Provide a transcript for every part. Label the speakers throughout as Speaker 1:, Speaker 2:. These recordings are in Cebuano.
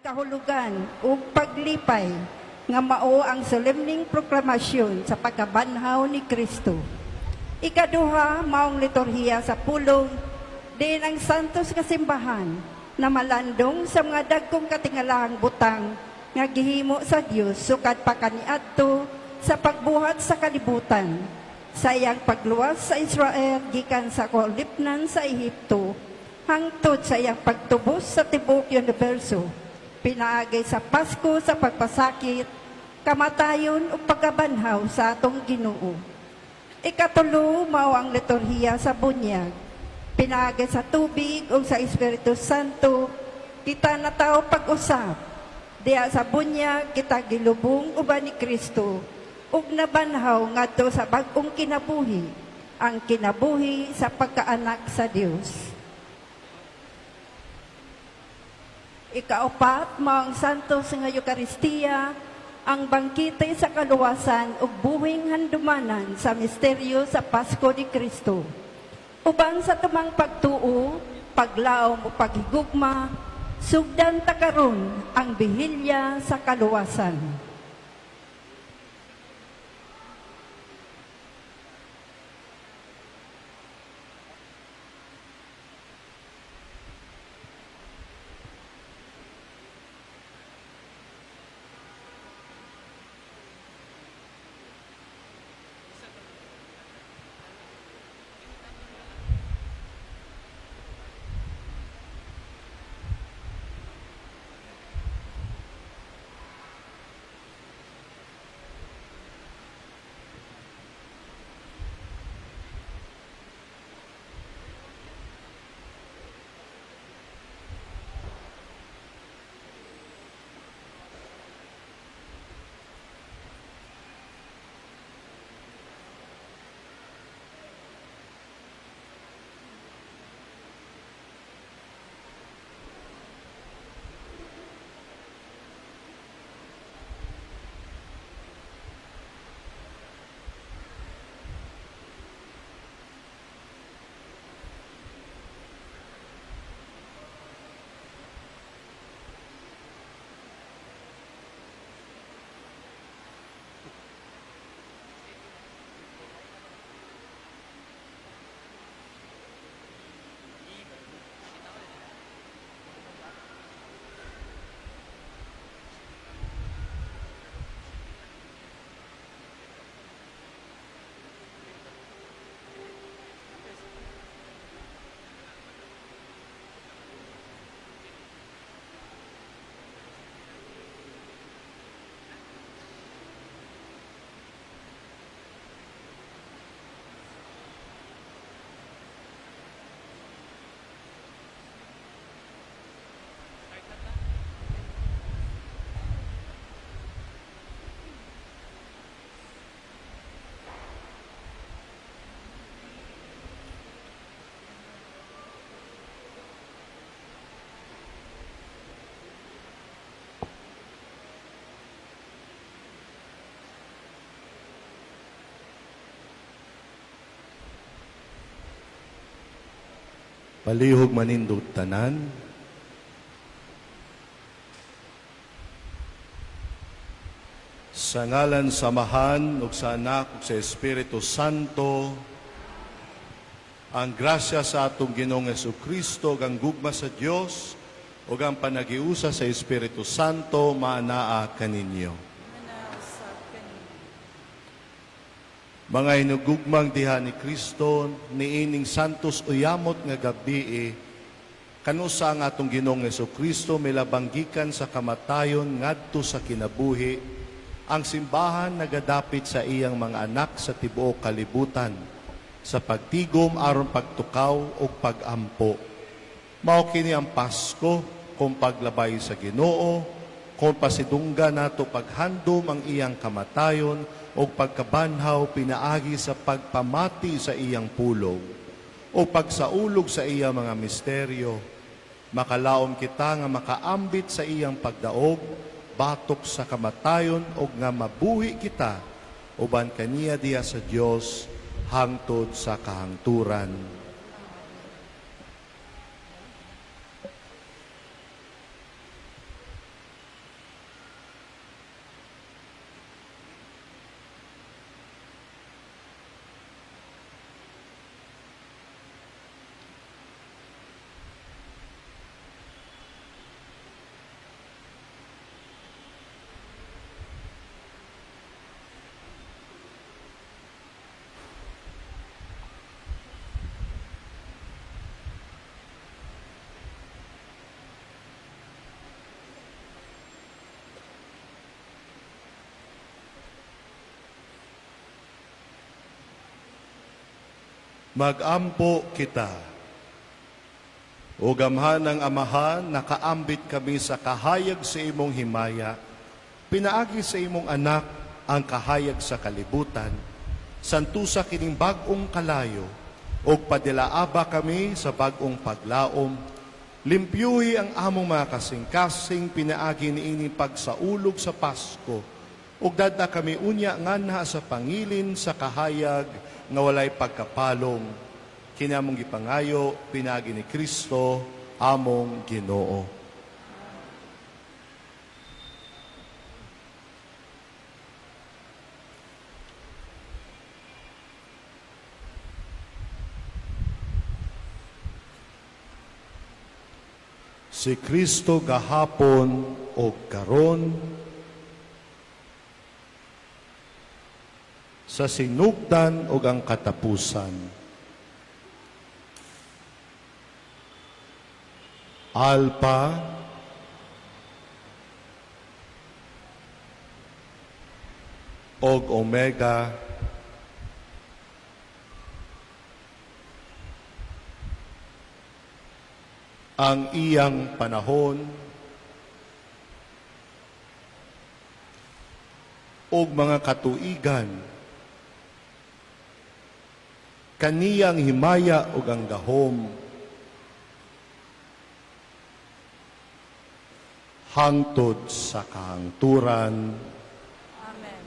Speaker 1: Kahulugan ug paglipay nga mao ang solemneng proklamasyon sa pagkabanhaw ni Kristo. Ikaduha, maong liturhiya sa pulong, din ang santos nga simbahan na malandong sa mga dagkong katingalahang butang nga gihimo sa Dios sukad pa kaniadto sa pagbuhat sa kalibutan, sa iyang pagluwas sa Israel gikan sa kaulipnan sa Ehipto hangtod sa iyang pagtubos sa tibuok universo pinaagi sa Pasko sa pagpasakit, kamatayon ug pagkabanhaw sa atong Ginoo. Ikatulo, mao ang liturhiya sa bunyag. Pinaagi sa tubig ug sa Espiritu Santo, kita natawo pag-usab. Diha sa bunyag, kita gilubong uban ni Kristo ug nabanhaw ngadto sa bag-ong kinabuhi, ang kinabuhi sa pagkaanak sa Dios. Ikaapat, mao ang Santos nga Eukaristiya, ang bangkete sa kaluwasan ug buhing handumanan sa misteryo sa Pasko ni Kristo. Uban sa tumang pagtuo, paglaom ug paghigugma, sugdan ta karon ang bihilya sa kaluwasan.
Speaker 2: Palihog manindog tanan. Sa ngalan sa Amahan ug sa Anak ug sa Espiritu Santo, ang grasya sa atong Ginoong Kristo ug ang gugma sa Dios ug ang panagiusa sa Espiritu Santo maanaa kaninyo. Mga hinugugmang diha ni Kristo, niining Santos Uyamot nga gabi, kanusa ang atong Ginoong Kristo milabang gikan sa kamatayon ngadto sa kinabuhi, ang simbahan nagadapit sa iyang mga anak sa tibuok kalibutan, sa pagtigom aron pagtukaw ug pagampo. Mao kini ang Pasko kung paglabay sa Ginoo, kung pasidungga nato paghandom ang iyang kamatayon o pagkabanhaw pinaagi sa pagpamati sa iyang pulong o pagsaulog sa iyang mga misteryo, makalaom kita nga makaambit sa iyang pagdaog, batok sa kamatayon o nga mabuhi kita uban kaniya diha sa Dios hangtod sa kahangturan. Magampo kita. O Gamhanang Amahan, nakaambit kami sa kahayag sa imong himaya, pinaagi sa imong anak ang kahayag sa kalibutan, santusa kining bag-ong kalayo, ug padilaaba kami sa bag-ong paglaom, limpyuhi ang among mga kasing-kasing pinaagi niining pagsaulog sa Pasko, ug dad-a kami unya nganha sa pangilin sa kahayag nga walay pagkapalong. Kini among gipangayo pinaagi ni Kristo among Ginoo. Si Kristo gahapon og karon sa sinugdan ug ang katapusan. Alpha og Omega, ang iyang panahon ug mga katuigan, kaniyang himaya ug ang gahom hangtod sa kahangturan.
Speaker 1: Amen.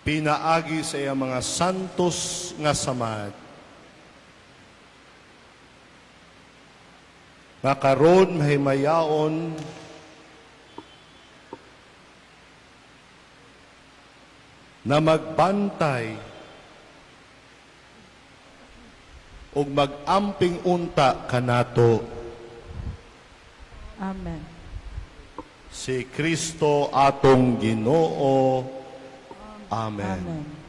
Speaker 2: Pinaagi sa iyang mga santos nga samad, nga karon mahimayaon na magbantay ug magamping unta kanato.
Speaker 1: Amen.
Speaker 2: Si Kristo atong Ginoo. Amen.
Speaker 1: Amen.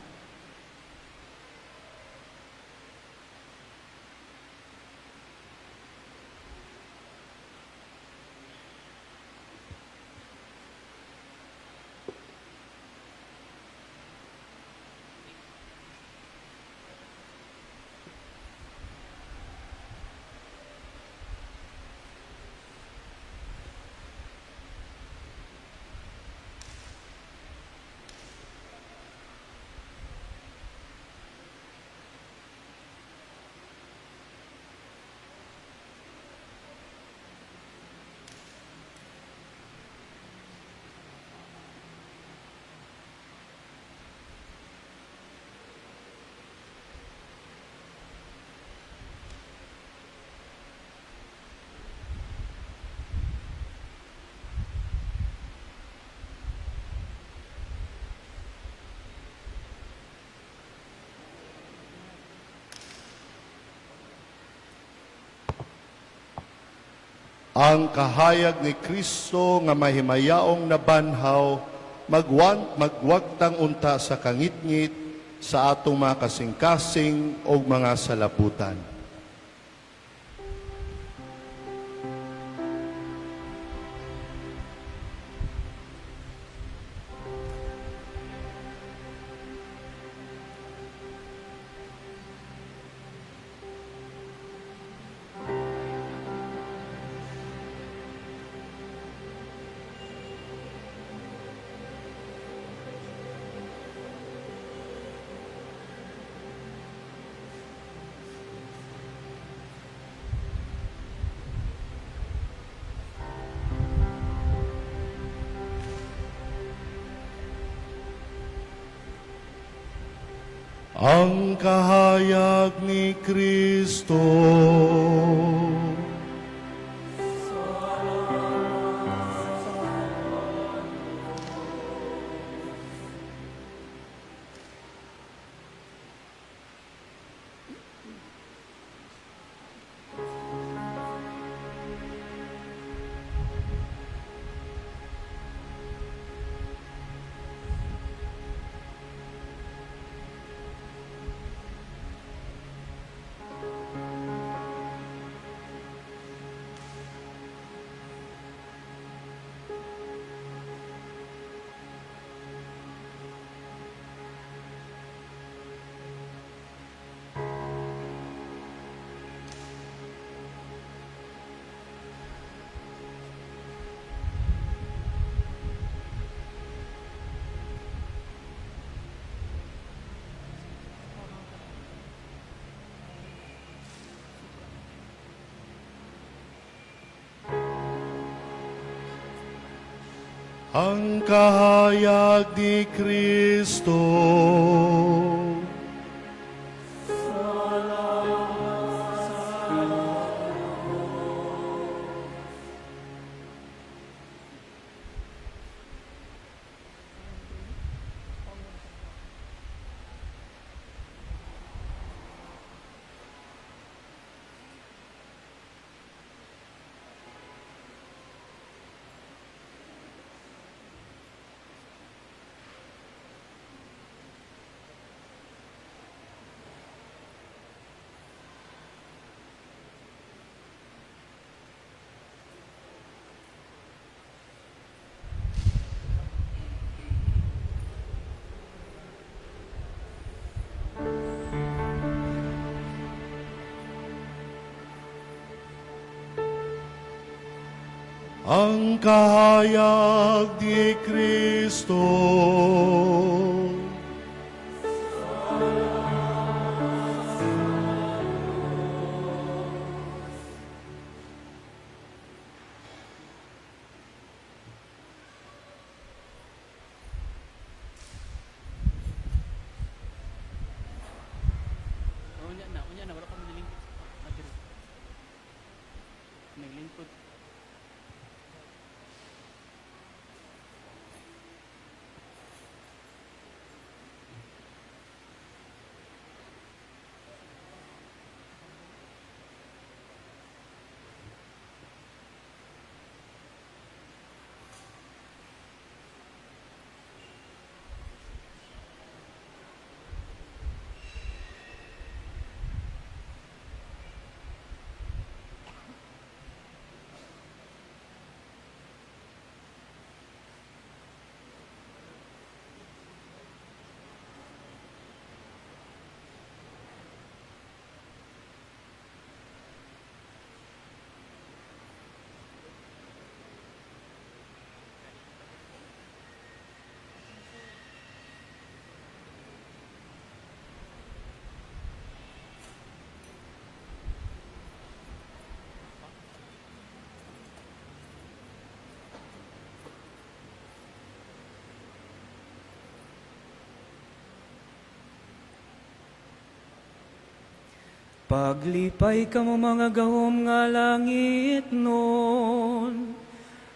Speaker 2: Ang kahayag ni Kristo nga mahimayaong nabanhaw magwagtang unta sa kangitngit sa atong mga kasing-kasing o mga salabutan. Ang kahayag ni Kristo. Ang kahayag ni Kristo. Ang kahayag ni Kristo.
Speaker 3: Unya na, wala pa manilingkod sa Madrid. Naglingkod.
Speaker 4: Paglipay kamo mga gahom nga langit nun,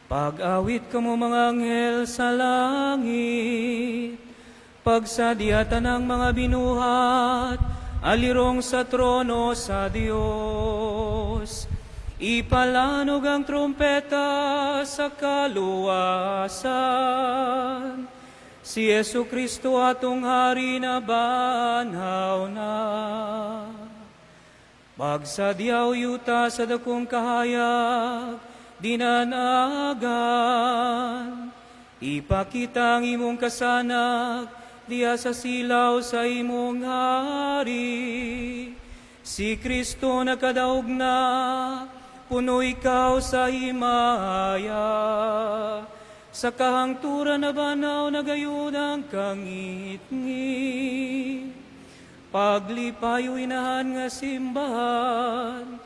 Speaker 4: pag-awit kamo mga anghel sa langit, pagsadya tanang mga binuhat, alirong sa trono sa Dios. Ipalanog ang trumpeta sa kaluwasan. Si Yesu Kristo atong hari na banhaw na. Pagsadyaw yuta sa dakong kahayag, dinanagan. Ipakita ang imong kasanag, diya sa silaw sa imong hari. Si Kristo nakadaog na, puno ikaw sa himaya. Sa kahangturan na banaw na gayud ang kangitngit. Paglipayo inahan nga simbahan,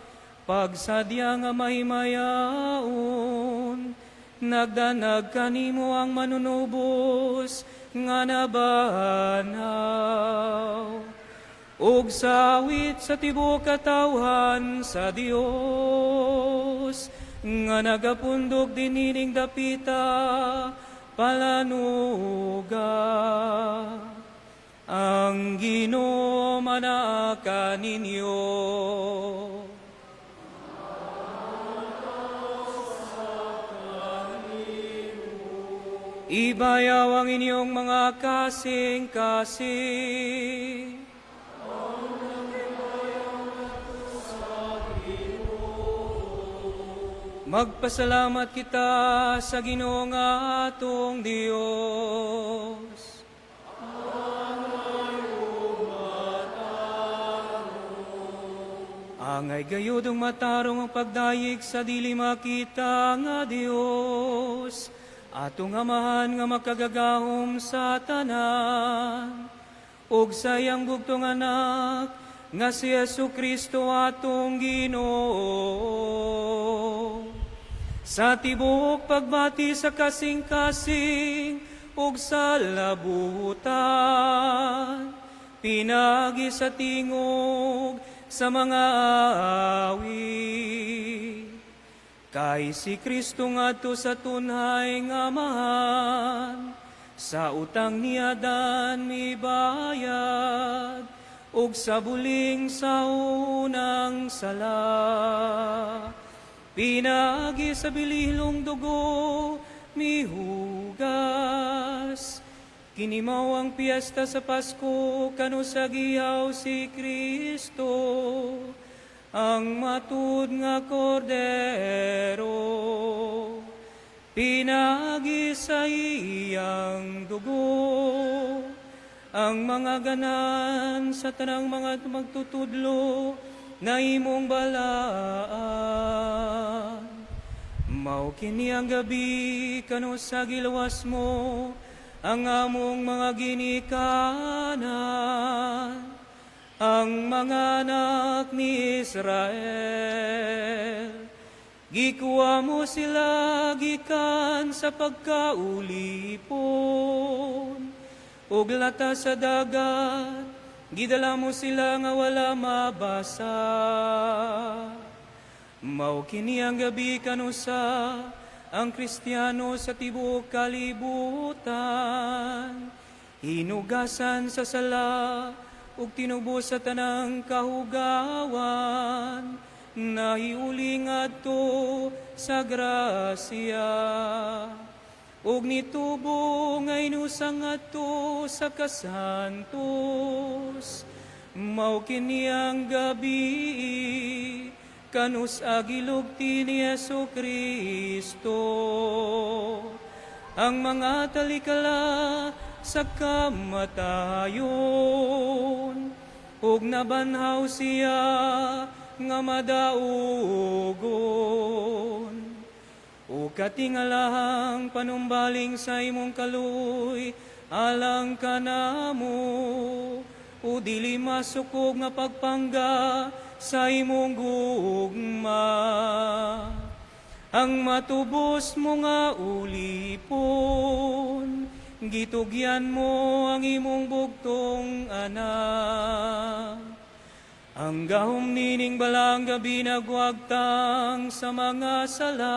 Speaker 4: pagsadya nga mahimayaon, nagdanag kanimo ang manunubos nga nabanaw. Ug sawit sa tibuok katawhan sa Dios, nga nagapundok dinining dapita palanuga. Ang Ginoo manaka ninyo. Ibayaw ang inyong mga kasing-kasing. Magpasalamat kita sa Ginoo nga atong Dios. Angay gayud ug matarong ang pagdayeg sa dili makita nga Dios, atong Amahan nga makagagahom sa tanan, ug sa iyang bugtong anak nga si Jesu Kristo atong Ginoo. Sa tibuok pagbati sa kasing-kasing ug sa labutan, pinaagi sa tingog sa mga awit. Kay si Kristo ngadto sa tunhay nga Amahan, sa utang ni Adan mibayad, ug sa buling sa unang sala. Pinaagi sa bililong dugo, mihugas. Kini mao ang piyesta sa Pasko, kanus-a gihaw si Kristo, ang matud nga kordero. Pinaagi sa iyang dugo, ang mga ganan sa tanang mga magtutudlo na imong balaan. Mao kini ang gabi kanus-a gilawas mo ang among mga ginikanan, ang mga anak ni Israel. Gikuha mo sila gikan sa pagkaulipon, ug lata sa dagat, gidala mo sila nga wala mabasa. Mao kini ang gabi kanusa ang Kristiyano sa tibuok kalibutan hinugasan sa sala ug tinubos sa tanang kahugawan, nahiuli ngadto sa grasya ug nitubo nga inusang ngadto sa kasantos. Mao kini ang gabi kanus-a gilugti ni Hesu Kristo ang mga talikala sa kamatayon ug nabanhaw siya nga madaugon. O katingalahang panumbaling sa imong kaluoy alang kanamo, o dili masukog nga pagpangga sa imong gugma, ang matubos mo nga ulipon, gitugyan mo ang imong bugtong anak. Ang gahom nining balaang gabi nagwagtang sa mga sala,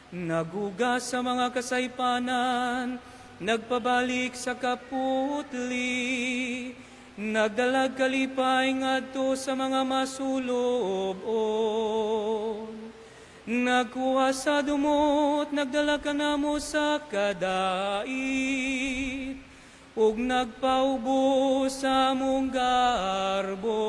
Speaker 4: naghugas sa mga kasaypanan, nagpabalik sa kaputli, nagdalag kalipay ngadto sa mga masulobon. Nagkuha sa dumot, nagdala kanamo sa kadait, ug nagpaubos sa among garbo.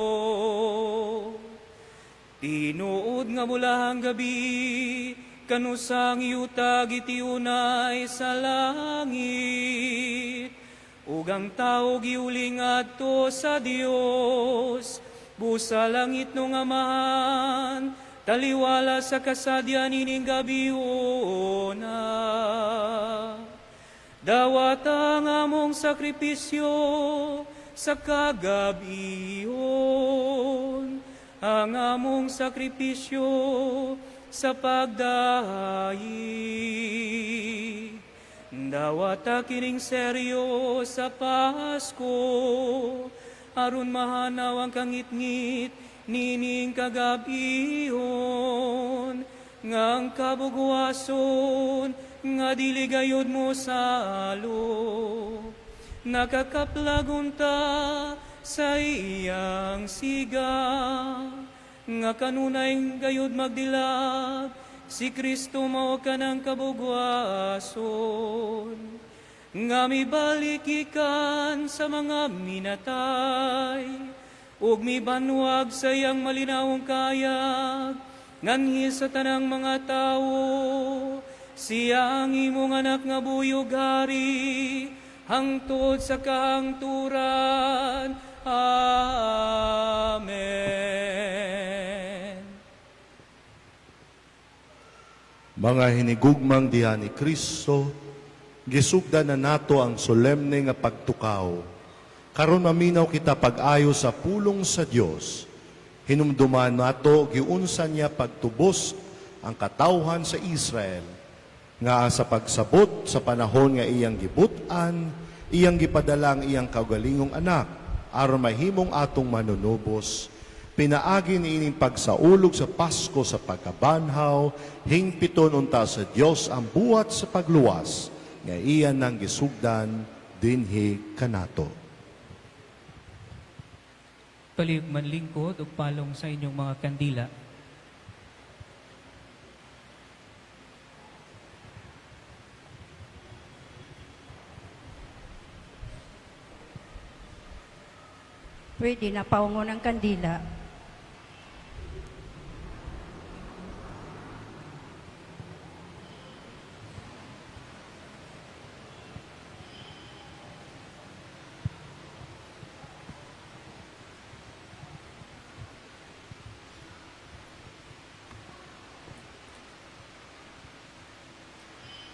Speaker 4: Tinuod nga bulahang gabi, kanus-a ang yuta gitiunay sa langit, ug ang tao giuli ngadto sa Dios, busa langit nung Amahan, taliwala sa kasadya nining gabhiona. Dawata ang among sakripisyo sa kagabhion, ang among sakripisyo sa pagdayeg. Dawata kining seryo sa Pasko, aron mahanaw ang kangitngit nining kagabhion, nga ang kabugwason nga dili gayud mosalo. Nakakaplag unta sa iyang siga, nga kanunay gayud magdilag, si Kristo mao kanang kabugwason, nga mibalik gikan sa mga minatay, ug mibanwag sa iyang malinawong kayag, nganhi sa tanang mga tawo. Siya ang imong anak nga buhi ug hari, hangtod sa kahangturan. Amen.
Speaker 2: Mga hinigugmang diha ni Kristo, gisugdan na nato ang solemne nga pagtukaw. Karon maminaw kita pag-ayo sa pulong sa Dios. Hinumduman nato giunsa niya pagtubos ang katawhan sa Israel, nga sa pagsabot sa panahon nga iyang gibut-an, iyang gipadala ang iyang kaugalingong anak, aron mahimong atong manunubos. Pinaagi niining pagsaulog sa Pasko sa pagkabanhaw, hingpiton unta sa Dios ang buhat sa pagluwas, nga iya nang gisugdan dinhi kanato.
Speaker 4: Palihog manlingkod ug palong sa inyong mga kandila.
Speaker 1: Pwede na paungon ang kandila.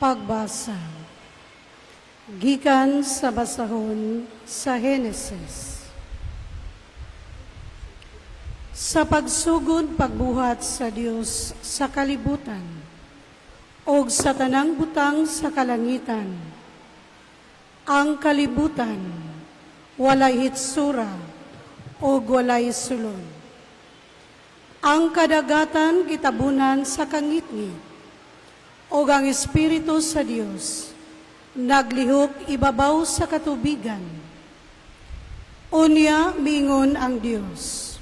Speaker 5: Pagbasa. Gikan sa basahon sa Henesis. Sa pagsugod pagbuhat sa Dios sa kalibutan og sa tanang butang sa kalangitan. Ang kalibutan walay hitsura og walay sulod. Ang kadagatan gitabunan sa kangitngit og ang Espiritu sa Dios naglihok ibabaw sa katubigan. Unya miingon ang Dios,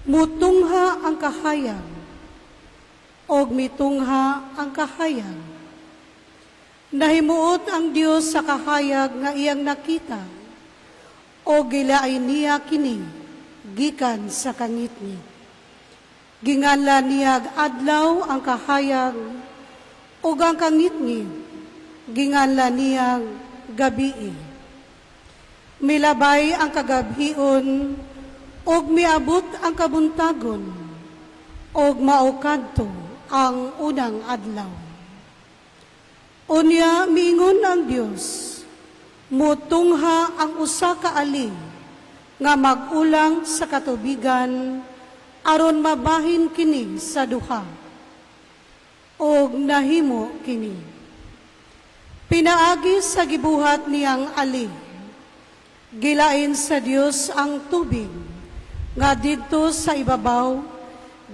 Speaker 5: mutungha ang kahayag, og mitungha ang kahayag. Nahimuot ang Dios sa kahayag nga iyang nakita, og gilain niya kini gikan sa kangitngit. Ginganlan niyag adlaw ang kahayag, ug ang kangitngit ginganlan niyang gabii. Milabay ang kagabhion ug miabot ang kabuntagon ug mao kadto ang unang adlaw. Unya miingon ang Dios, mutungha ang usa ka ali nga mag-ulang sa katubigan aron mabahin kini sa duha, og nahimo kini. Pinaagi sa gibuhat niyang ali, gilain sa Dios ang tubig nga didto sa ibabaw,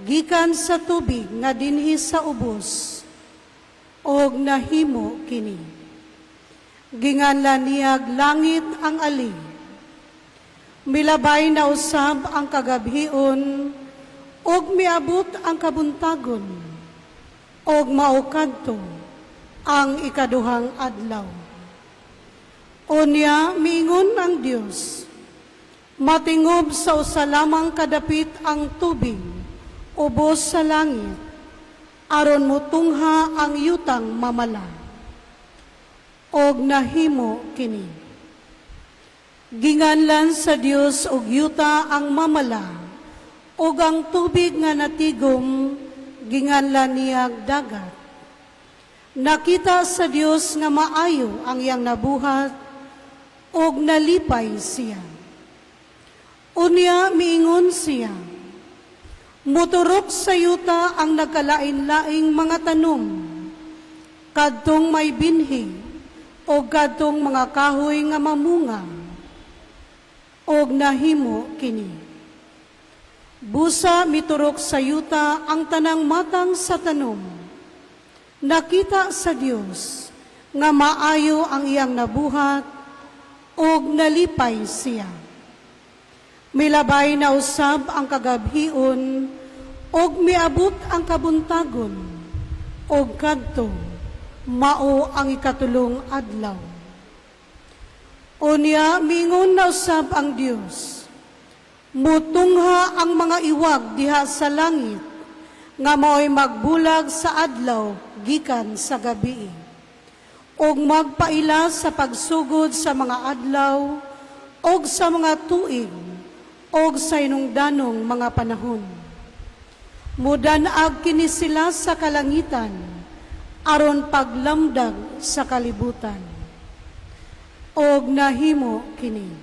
Speaker 5: gikan sa tubig nga dinhi sa ubos, og nahimo kini. Ginganlan niyag langit ang ali. Milabay na usab ang kagabhion, ug miabot ang kabuntagon, og mao kadto ang ikaduhang adlaw. Unya miingon ang Dios, matingob sa usa lamang kadapit ang tubig ubos sa langit, aron mutungha ang yutang mamala. Og nahimo kini. Ginganlan sa Dios og yuta ang mamala, ug ang tubig nga natigom ginganlan niyag dagat. Nakita sa Dios nga maayo ang iyang nabuhat, ug nalipay siya. Unya miingon siya, muturok sa yuta ang nagkalain-laing mga tanom, kadtong may binhi o kadtong mga kahoy nga mamunga, og nahimo kini. Busa miturok sa yuta ang tanang matang sa tanom. Nakita sa Dios nga maayo ang iyang nabuhat, ug nalipay siya. Milabay na usab ang kagabhion, ug miabot ang kabuntagon, ug kadto mao ang ikatulong adlaw. Unya miingon na usab ang Dios, mutungha ang mga iwag diha sa langit, nga mao'y magbulag sa adlaw gikan sa gabi, ug magpaila sa pagsugod sa mga adlaw ug sa mga tuig ug sa inungdanong mga panahon. Mudan-ag kini sila sa kalangitan aron paglamdag sa kalibutan. Og nahimo kini.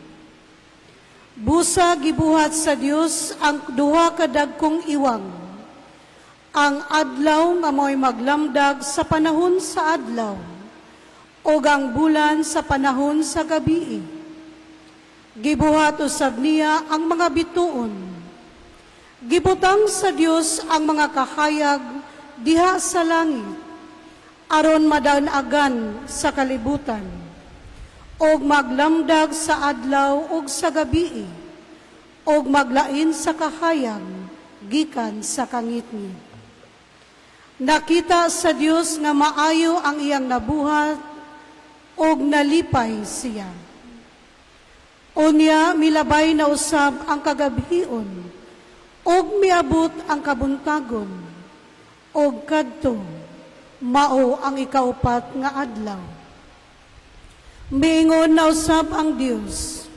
Speaker 5: Busa gibuhat sa Dios ang duha ka dagkong iwang. Ang adlaw nga mo'y maglamdag sa panahon sa adlaw, ug ang bulan sa panahon sa gabii. Gibuhat usab niya ang mga bituon. Gibutang sa Dios ang mga kahayag diha sa langit aron madanagan sa kalibutan ug maglamdag sa adlaw ug sa gabii ug maglain sa kahayag gikan sa kangitngit. Nakita sa Dios nga maayo ang iyang nabuhat ug nalipay siya. Unya milabay na usab ang kagabhion ug miabot ang kabuntagon ug kadto mao ang ikaupat nga adlaw. Miingon na usab ang Dios,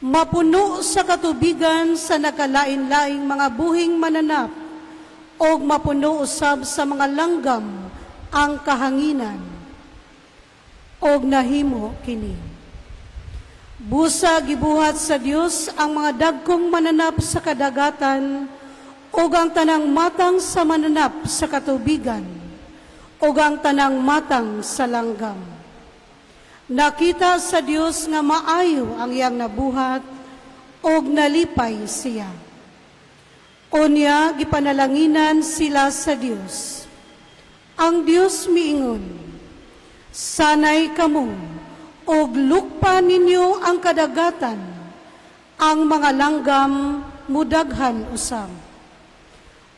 Speaker 5: mapuno sa katubigan sa nakalain-laing mga buhing mananap ug mapuno usab sa mga langgam ang kahanginan, ug nahimo kini. Busa gibuhat sa Dios ang mga dagkong mananap sa kadagatan ug ang tanang matang sa mananap sa katubigan ug ang tanang matang sa langgam. Nakita sa Dios nga maayo ang iyang nabuhat ug nalipay siya. Unya gipanalanginan sila sa Dios. Ang Dios miingon, "Sanay kamo ug lukpa ninyo ang kadagatan, ang mga langgam mudaghan usab."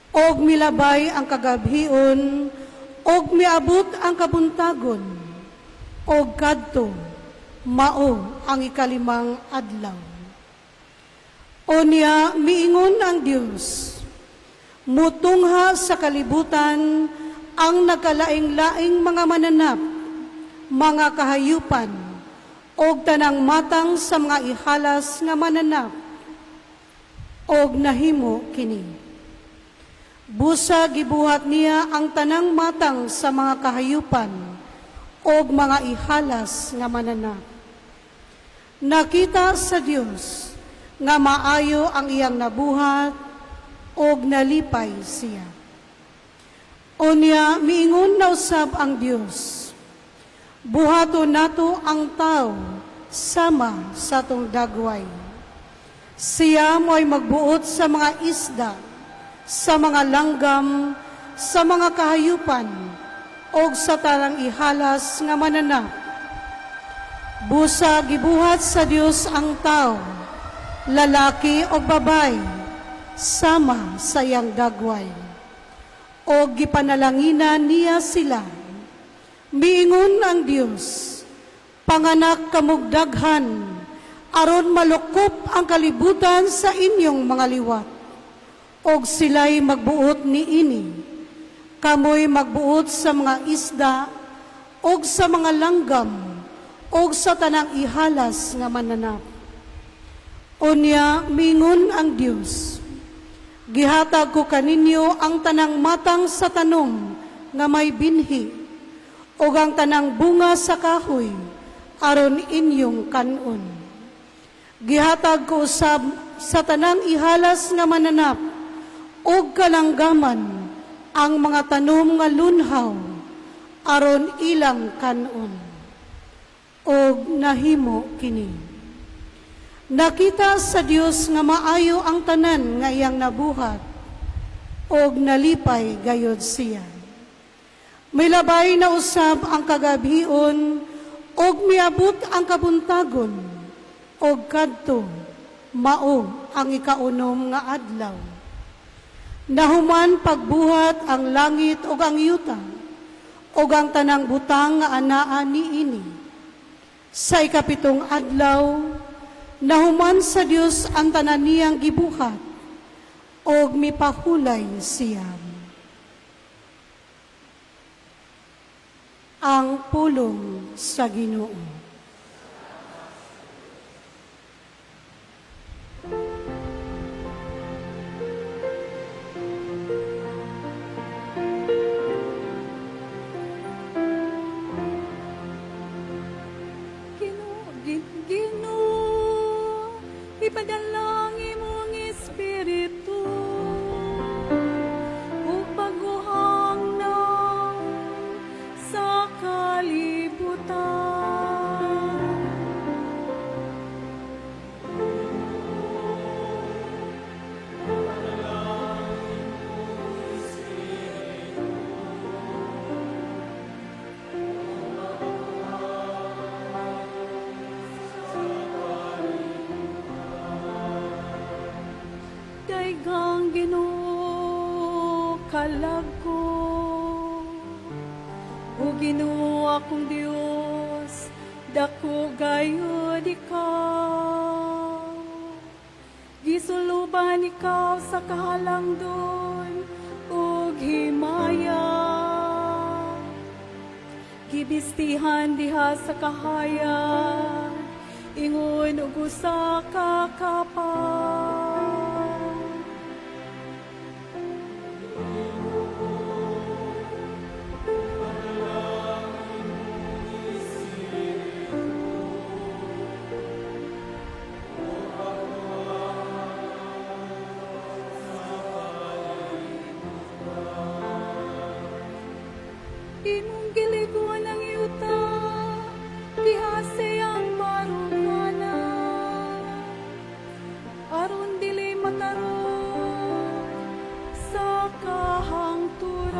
Speaker 5: Og milabay ang kagabhion ug miabot ang kabuntagon ug kadto mao ang ikalimang adlaw. Unya miingon ang Dios, mutungha sa kalibutan ang nagkalaing-laing mga mananap, mga kahayupan, og tanang matang sa mga ihalas nga mananap, og nahimo kini. Busa gibuhat niya ang tanang matang sa mga kahayupan og mga ihalas nga mananap. Nakita sa Dios nga maayo ang iyang nabuhat og nalipay siya. Unya miingon na usab ang Dios, buhaton nato ang tao sama sa atong dagway. Siya mo'y magbuot sa mga isda, sa mga langgam, sa mga kahayupan, og sa tanang ihalas nga mananap. Busa gibuhat sa Dios ang tao, lalaki o babae, sama sa iyang dagway. Og gipanalanginan niya sila. Miingon ang Dios, panganak kamog daghan, aron malukop ang kalibutan sa inyong mga liwat. Og sila'y magbuot niini. Kamoy magbuot sa mga isda, og sa mga langgam, og sa tanang ihalas nga mananap. Unya mingon ang Dios, gihatag ko kaninyo ang tanang matang sa tanom nga may binhi, ug ang tanang bunga sa kahoy, aron inyong kanon. Gihatag ko usab sa tanang ihalas nga mananap, ug kalanggaman ang mga tanom nga lunhaw, aron ilang kanon. Og nahimo kini. Nakita sa Dios nga maayo ang tanan nga iyang nabuhat, og nalipay gayod siya. Milabay na usab ang kagabhion, og miabot ang kabuntagon, og kadto mao ang ikaunom nga adlaw. Nahuman pagbuhat ang langit ug ang yuta, ug ang tanang butang nga anaa niini. Sa ikapitong adlaw, nahuman sa Dios ang tanan niyang gibuhat, og mipahulay siya. Ang pulong sa Ginoo.
Speaker 6: Ginoo, Ginoo, ipadala ang imong espiritu ug bag-ohon Daygang Ginoo, kalag ko. O Ginoo akong Dios, dako gayud ikaw. Gisuluban ikaw sa kahalangdon ug himaya. Gibistihan diha sa kahayag, ingon og usa ka kapa. Imong giliguan ang yuta, diha sa iyang baruganan, aron dili matarok sa kahangturan.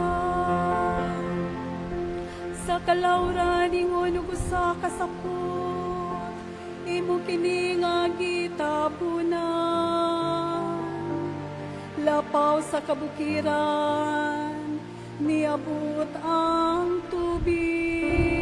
Speaker 6: Sa kalawran ingon og usa ka sapot, imo kini nga gitabunan. Lapaw sa kabukiran, niabot ang tubig.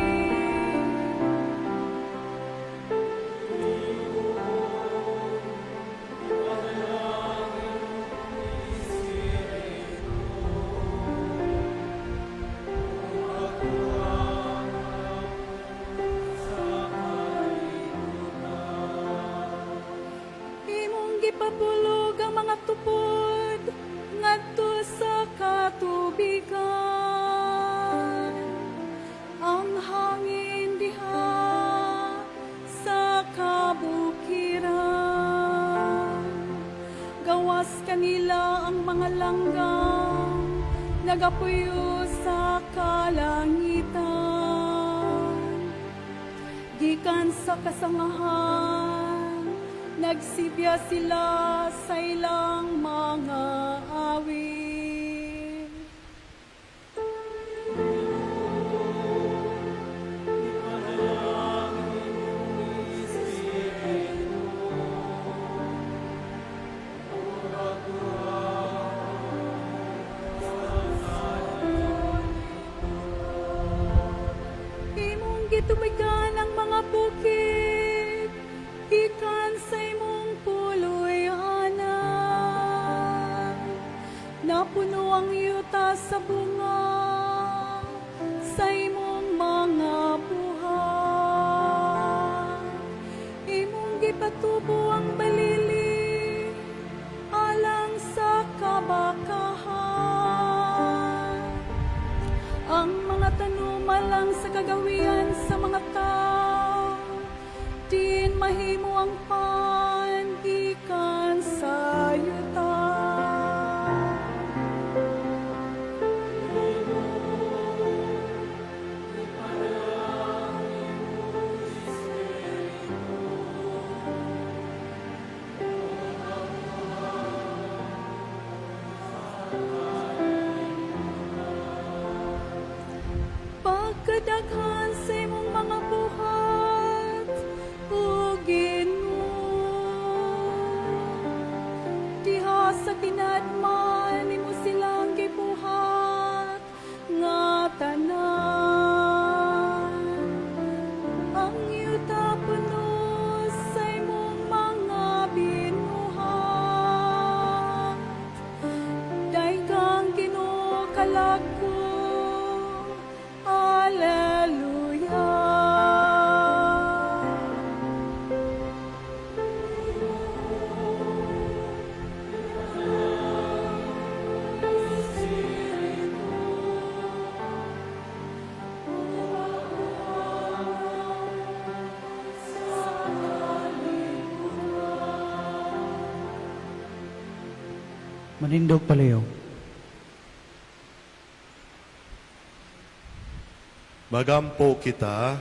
Speaker 6: Imong gipabulog ang mga tupod ngadto sa katubigan. Ang hangin diha sa kabukiran. Gawas kanila ang mga langgam, nagapuyo sa kalangitan. Gikan sa kasangahan, nagsibya sila sa ilang mga awit. Imong gitubigan ang mga bukid, gikan sa imong puloy-anan. Napuno ang yuta sa bunga, sa imong mga buhat. Imong gipatubo ang balili, alang sa kabakahan. Ang mga tanom alang sa kagawian sa mga tao, diin mahimo ang pan gikan sa yuta. Pagkadaghan sa imong mga buhat, o Ginoo, diha sa kinadman nimo silang gibuhat nga tanan. Ang yuta puno sa imong mga binuhat. Daygang Ginoo, kalag ko. Alleluia.
Speaker 3: Manindog palihog.
Speaker 2: Magampo kita,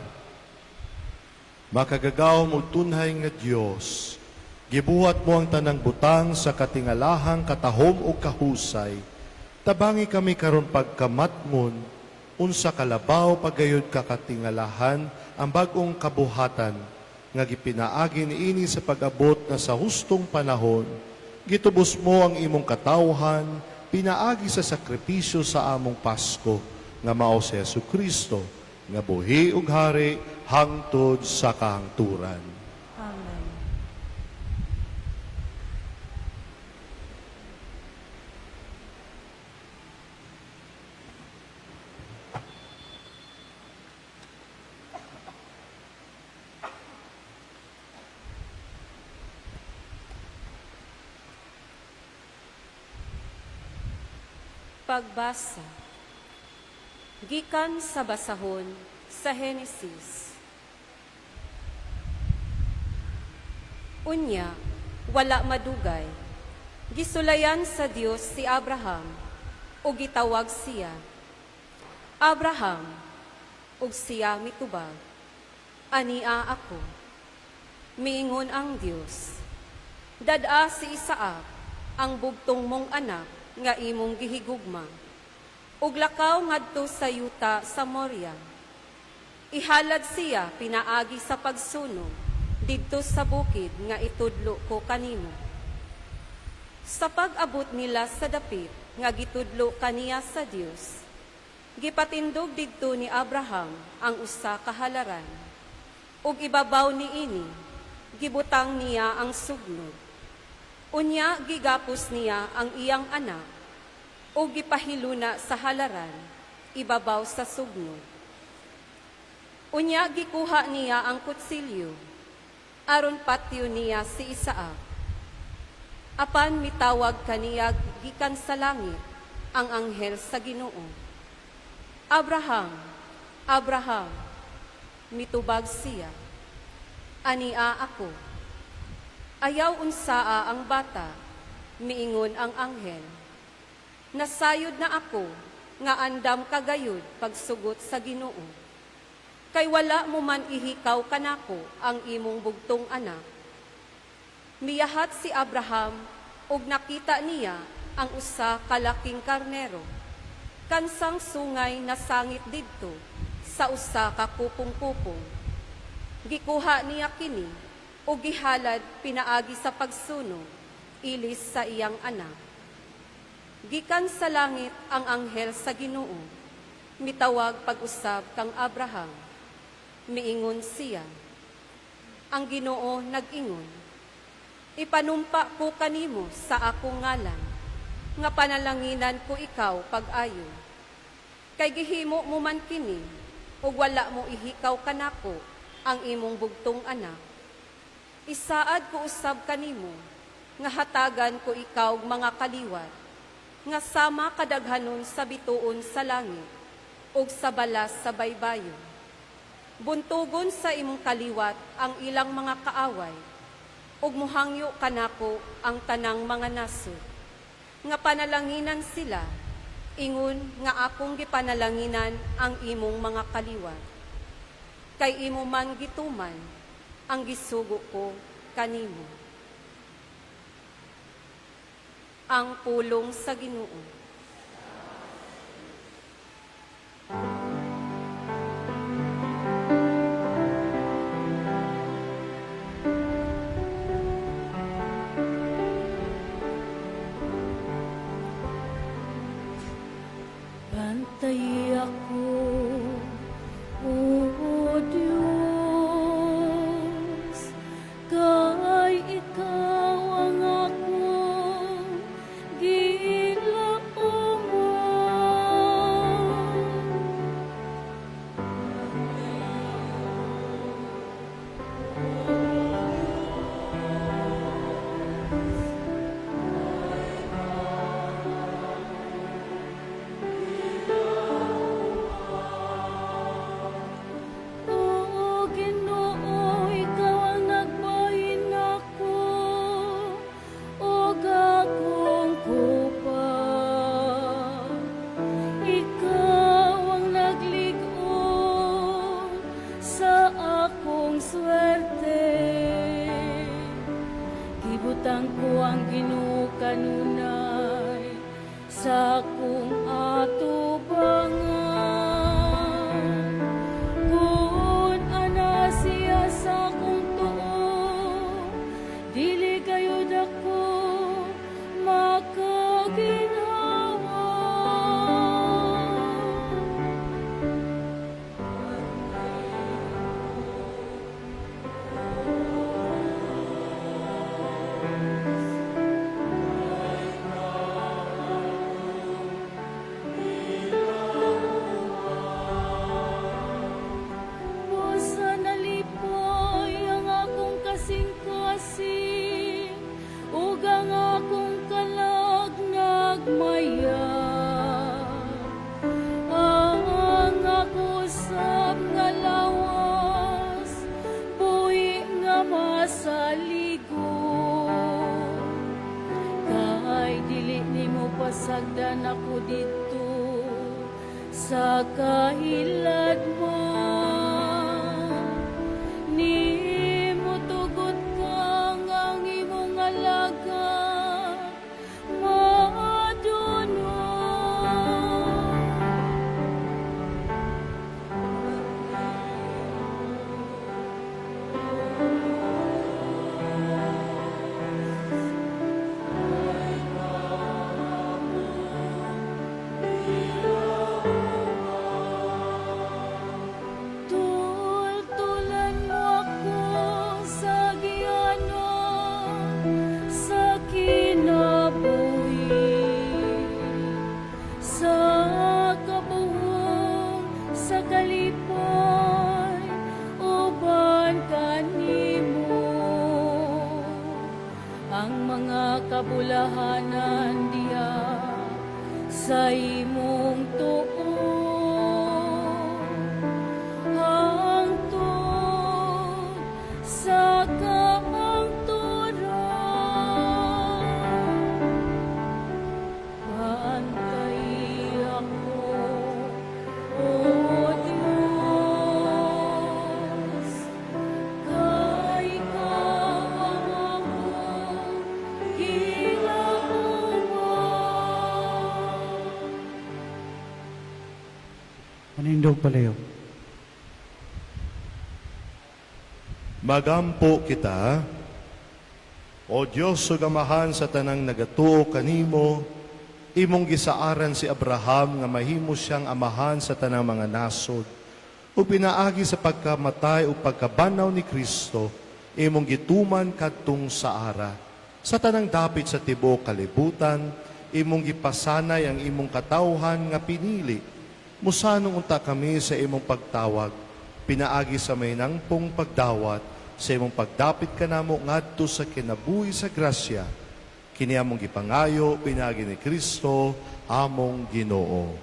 Speaker 2: makagagahom ug tunhay nga Dios. Gibuhat mo ang tanang butang sa katingalahang katahom ug kahusay. Tabangi kami karon pagkamatngon unsa kalabaw pagayod kakatingalahan ang bag-ong kabuhatan nga gipinaagi niini sa pag-abot na sa hustong panahon. Gitubos mo ang imong katawhan, pinaagi sa sakripisyo sa among Pasko, nga mao si Hesus Kristo, nga buhi ug hari hangtod sa kahangturan.
Speaker 6: Amen.
Speaker 7: Pagbasa. Gikan sa basahon sa Henesis. Unya, wala madugay. Gisulayan sa Dios si Abraham ug gitawag siya. Abraham, ug siya mitubag. Ania ako. Miingon ang Dios. Dad-a si Isaac, ang bugtong mong anak nga imong gihigugma. Ug lakaw ngadto sa yuta sa Moria. Ihalad siya pinaagi sa pagsunog didto sa bukid nga itudlo ko kanimo. Sa pag-abot nila sa dapit nga gitudlo kaniya sa Dios, gipatindog didto ni Abraham ang usa ka halaran. Ug ibabaw niini gibutang niya ang sugnod. Unya gigapos niya ang iyang anak ug gipahiluna sa halaran ibabaw sa sugnod. Unya gikuha niya ang kutsilyo aron patyon niya si Isaac. Apan mitawag kaniya gikan sa langit ang anghel sa Ginoo. Abraham, Abraham, mitubag siya. Ania ako. Ayaw unsaa ang bata, miingon ang anghel. Nasayod na ako nga andam kagayod pagsugot sa Ginoo. Kay wala mo man ihikaw kanako ang imong bugtong anak. Miyahat si Abraham ug nakita niya ang usa ka laking karnero. Kansang sungay nasangit didto sa usa ka kupong-kupong. Gikuha niya kini ug gihalad pinaagi sa pagsunog ilis sa iyang anak. Gikan sa langit ang anghel sa Ginoo, mitawag pag-usab kang Abraham. Miingon siya. Ang Ginoo nag-ingon, ipanumpa ko kanimo sa akong ngalan, nga panalanginan ko ikaw pag-ayo. Kay gihimo mo man kini, ug wala mo ihikaw kanako ang imong bugtong anak. Isaad ko usab kanimo, nga hatagan ko ikaw og mga kaliwat, nga sama kadaghanon sa bituon sa langit, ug sa balas sa baybayon. Buntugon sa imong kaliwat ang ilang mga kaaway, ug muhangyo kanako ang tanang mga nasod. Nga panalanginan sila, ingon nga akong gipanalanginan ang imong mga kaliwat. Kay imo man gituman ang gisugo ko kanimo. Ang pulong sa Ginoo.
Speaker 6: Bantay ako, O Diyos, kay ikaw ang akong gilauman. O Ginoo, ikaw ang nagbahin nako ug akong kupa. Ikaw ang naglig-on sa akong swerte. Gibutang ko ang Ginoo kanunay sa akong atubangan. Kung ana siya sa akong tuo, dili gayud ako. Pasagdan ako dito sa kahiladman. Nimo tugot kang ang imong alagad madunong. Tultulan mo ako sa giyanan, sa kinabuhi, sa kabuhong, sa kalipay, uban kanimo. Ang mga kabulahanan diya sa imong tuo. Hangtod sa kaangturan, Bantay ako, O Diyos, kay ikaw ang akong gilauman.
Speaker 3: Manindog palayo.
Speaker 2: Magampo kita, O Diyos ug Amahan sa tanang nagatuo kanimo, imong gisaaran si Abraham nga mahimo siyang amahan sa tanang mga nasod, ug pinaagi sa pagkamatay ug pagkabanhaw ni Kristo, imong gituman kadtong saara. Sa tanang dapit sa tibuok kalibutan, imong gipasanay ang imong katawhan nga pinili. Musanong unta kami sa imong pagtawag, pinaagi sa mahinangpong pagdawat, sa imong pagdapit kanamo ngadto sa kinabuhi sa grasya. Kini among gipangayo pinaagi ni Kristo among Ginoo.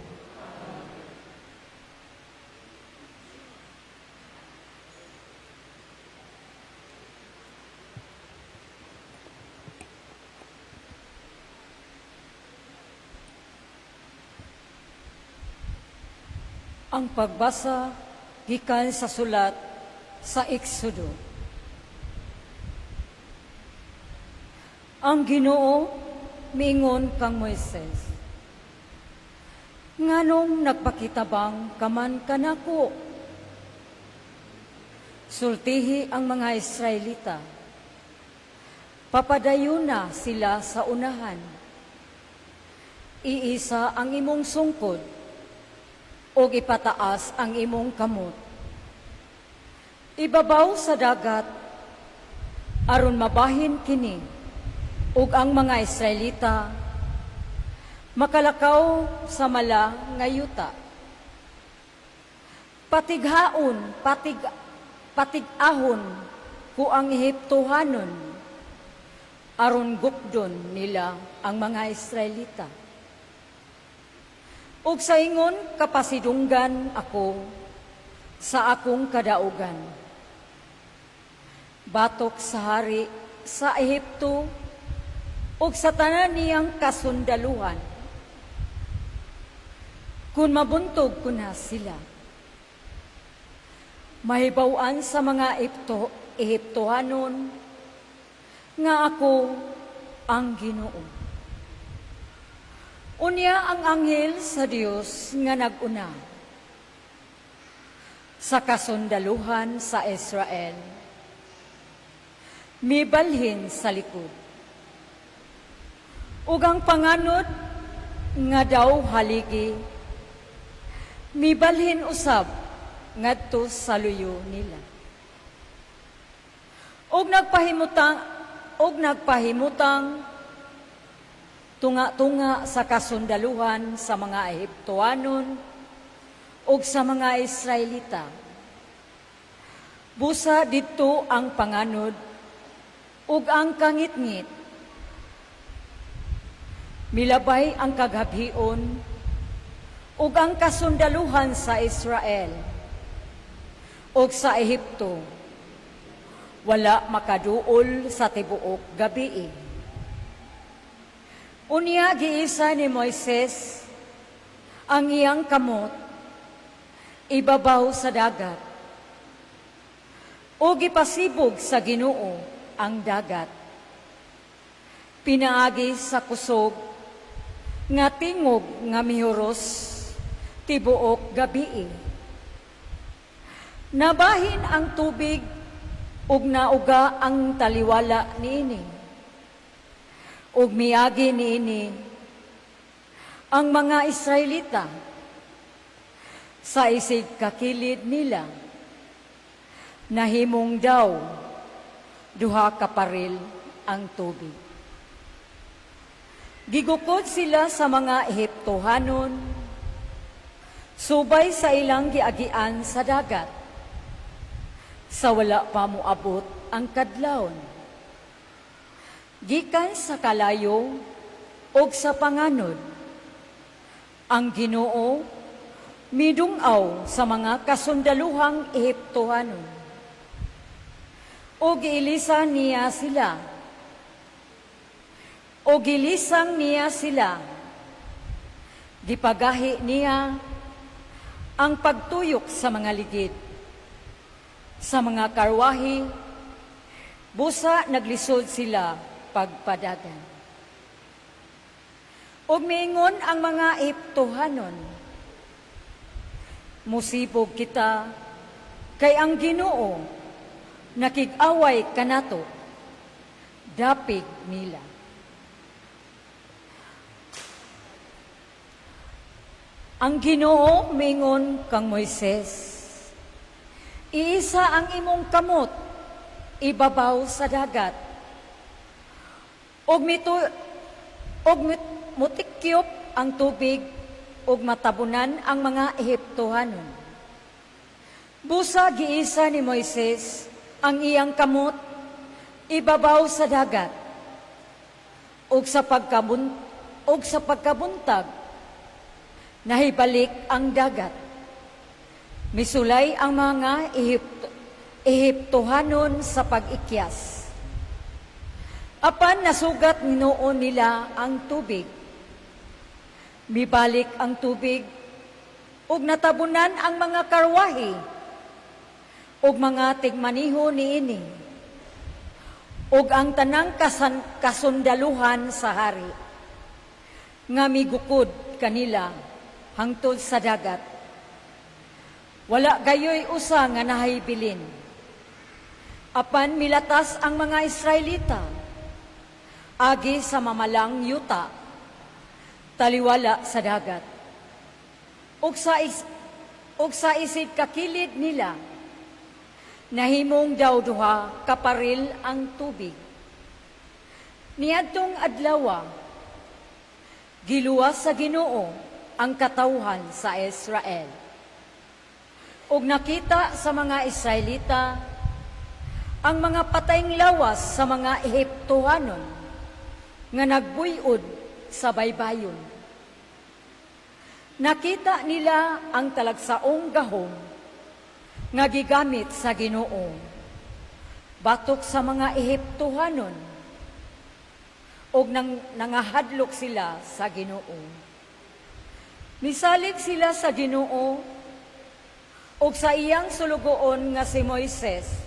Speaker 8: Ang pagbasa gikan sa sulat sa Exodo. Ang Ginoo miingon kang Moises, nganong nagpakitabang kaman kanako? Sultihi ang mga Israelita. Papadayon na sila sa unahan. Iisa ang imong sungkod ug ipataas ang imong kamot. Ibabaw sa dagat aron mabahin kini ug ang mga Israelita makalakaw sa mala nga yuta. Patighaon, patig-ahon ko ang Ehiptohanon aron gupdon nila ang mga Israelita. Ug sa ingon kapasidunggan ako sa akong kadaugan. Batok sa hari sa Ehipto ug sa tanan niyang kasundaluhan. Kun mabuntog kuna sila, mahibaw-an sa mga Ehiptohanon nga ako ang Ginoo. Unya ang anghel sa Dios nga nag-una sa kasundaluhan sa Israel, mibalhin sa likod. Ug ang panganod nga daw haligi, mibalhin usab ngadto sa luyo nila. Og nagpahimutang tunga-tunga sa kasundaluhan sa mga Ehiptoanon ug sa mga Israelita. Busa didto ang panganod ug ang kangitngit. Milabay ang kaghabhion ug ang kasundaluhan sa Israel ug sa Ehipto. Wala makaduol sa tibuok gabii. Unya giisa ni Moises ang iyang kamot ibabaw sa dagat. O gipasibog sa Ginoo ang dagat. Pinaagi sa kusog nga tingog nga mihuros tibuok gabii. Nabahin ang tubig ug nauga ang taliwala niini. Ug miagi niini ang mga Israelita sa isig kakilid nila. Nahimong daw duha ka paril ang tubig. Gigukod sila sa mga Ehiptohanon, subay sa ilang giagian sa dagat, sa wala pa moabot ang kadlawon. Gikan sa kalayo og sa panganod, ang Ginoo midungaw sa mga kasundaluhang Ehiptohanon. O giilisan niya sila. O gilisang niya sila. Gipagahi niya ang pagtuyok sa mga ligid. Sa mga karwahi, busa naglisod sila pagpadagan. Ug miingon ang mga Ehiptohanon, musibog kita kay ang Ginoo nakig-away kanato, dapig nila. Ang Ginoo mingon kang Moises, iisa ang imong kamot ibabaw sa dagat. Og mito og mutikyop ang tubig ug matabunan ang mga Ehiptohanon. Busa giisa ni Moises ang iyang kamot ibabaw sa dagat. Ug sa pagkabuntag nahibalik ang dagat. Misulay ang mga Ehiptohanon sa pag-ikyas. Apan nasugat noon nila ang tubig. Mibalik ang tubig ug natabunan ang mga karwahe ug mga tigmaniho niini ug ang tanang kasundaluhan sa hari nga migukod kanila hangtod sa dagat. Wala gayoy usa nga nahibilin. Apan milatas ang mga Israelita agi sa mamalang yuta, taliwala sa dagat. Ug sa isig kakilid nila, nahimong daw duha kaparil ang tubig. Niadtong adlawa, giluwas sa Ginoo ang katawhan sa Israel. Ug nakita sa mga Israelita ang mga patayng lawas sa mga Ehiptohanon nga nagbuyod sa baybayon. Nakita nila ang talagsaong gahom nga gigamit sa Ginoo batok sa mga Ehiptohanon ug nangahadlok sila sa Ginoo. Misalig sila sa Ginoo ug sa iyang sulugoon nga si Moises.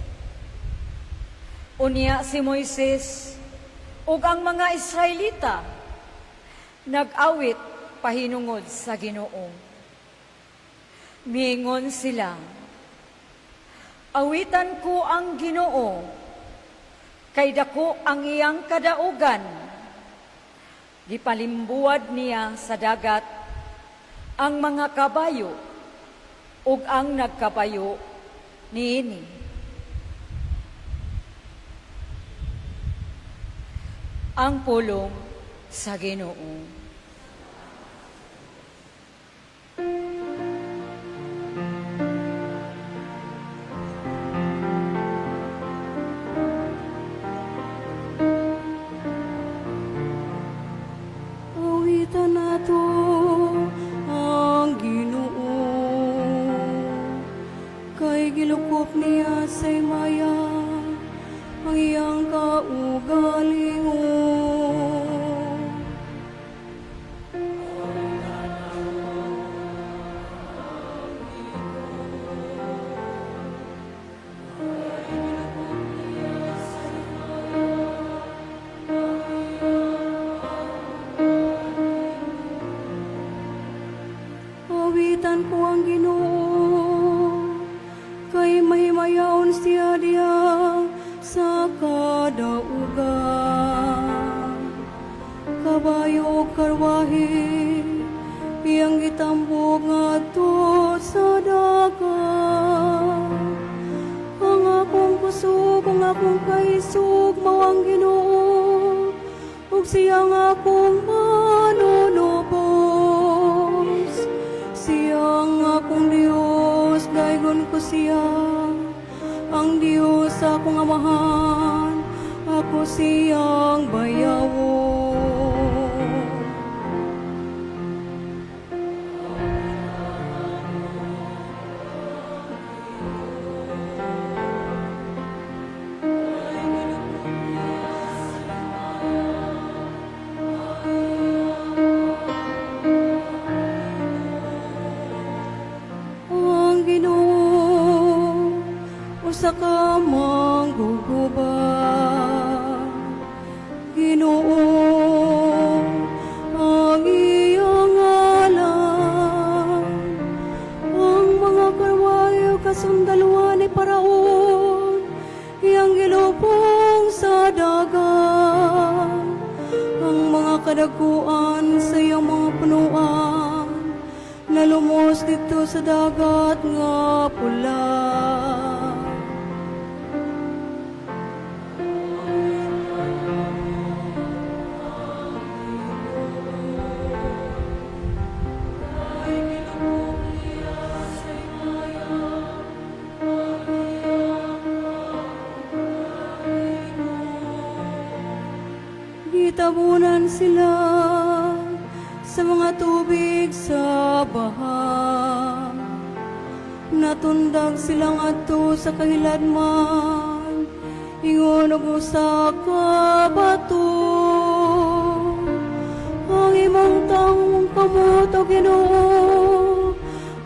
Speaker 8: Unya si Moises ug ang mga Israelita nag-awit pahinungod sa Ginoo. Miingon sila, awitan ko ang Ginoo, kay dako ang iyang kadaugan. Gipalimbuwad niya sa dagat ang mga kabayo ug ang nagkabayo niini. Ang pulong sa Ginoo.
Speaker 6: Awitan nato ang Ginoo, kay gilukop niya sa himaya ang iyang kaugalingon. Pananglitan ko ang Ginoo, kay mahimayaon siya diha sa kadaugan. Kabayo ug karwahe iyang gitambok ngadto sa dagat. Ang akong kusog, ang akong kaisog, mao ang Ginoo, ug siya ang akong manunubos. Siya ang akong Dios, daygon ko siya, ang Dios sa akong amahan, ako siyang bayawon. Ang Ginoo usa ka mangguguba. Ginoo ang iyang ngalan. Ang mga karwahe ug kasundaluhan ni Paraon iyang gilubong sa dagat. Ang mga kadaguan sa iyang mga punuan nalumos didto sa Dagat nga Pula. Gitabunan sila sa mga tubig sa baha. Natundag silang adto sa kahiladman, ingon og usa ka bato. Ang imong tangong kamot, O Ginoo,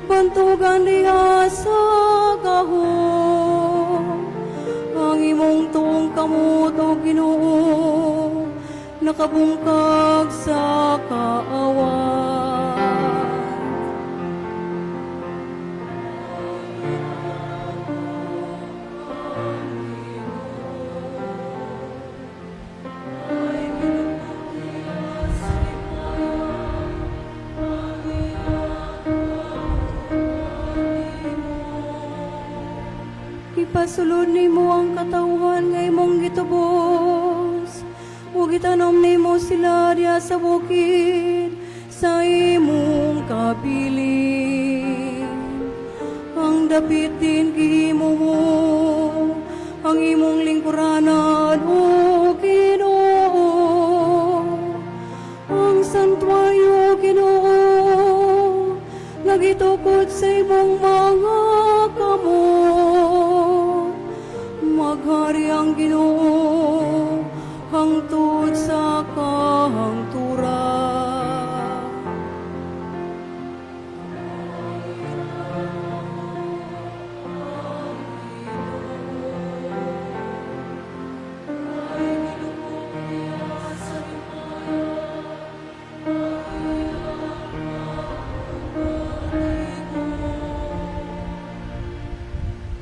Speaker 6: bantugan diha sa gahom. Ang imong tuong kamot, O Ginoo, nakabungkag sa kaaway. Ipasulod nimo ang katawhan nga imong gitubos, ug itanom nimo sila diha sa bukid sa imong kabilin. Ang dapit din gihimo mo, ang imong lingkuranan, O Ginoo. Ang santuario, Ginoo, nga gitukod sa imong mga kamot. Maghari ang Ginoo hangtod sa kahangturan.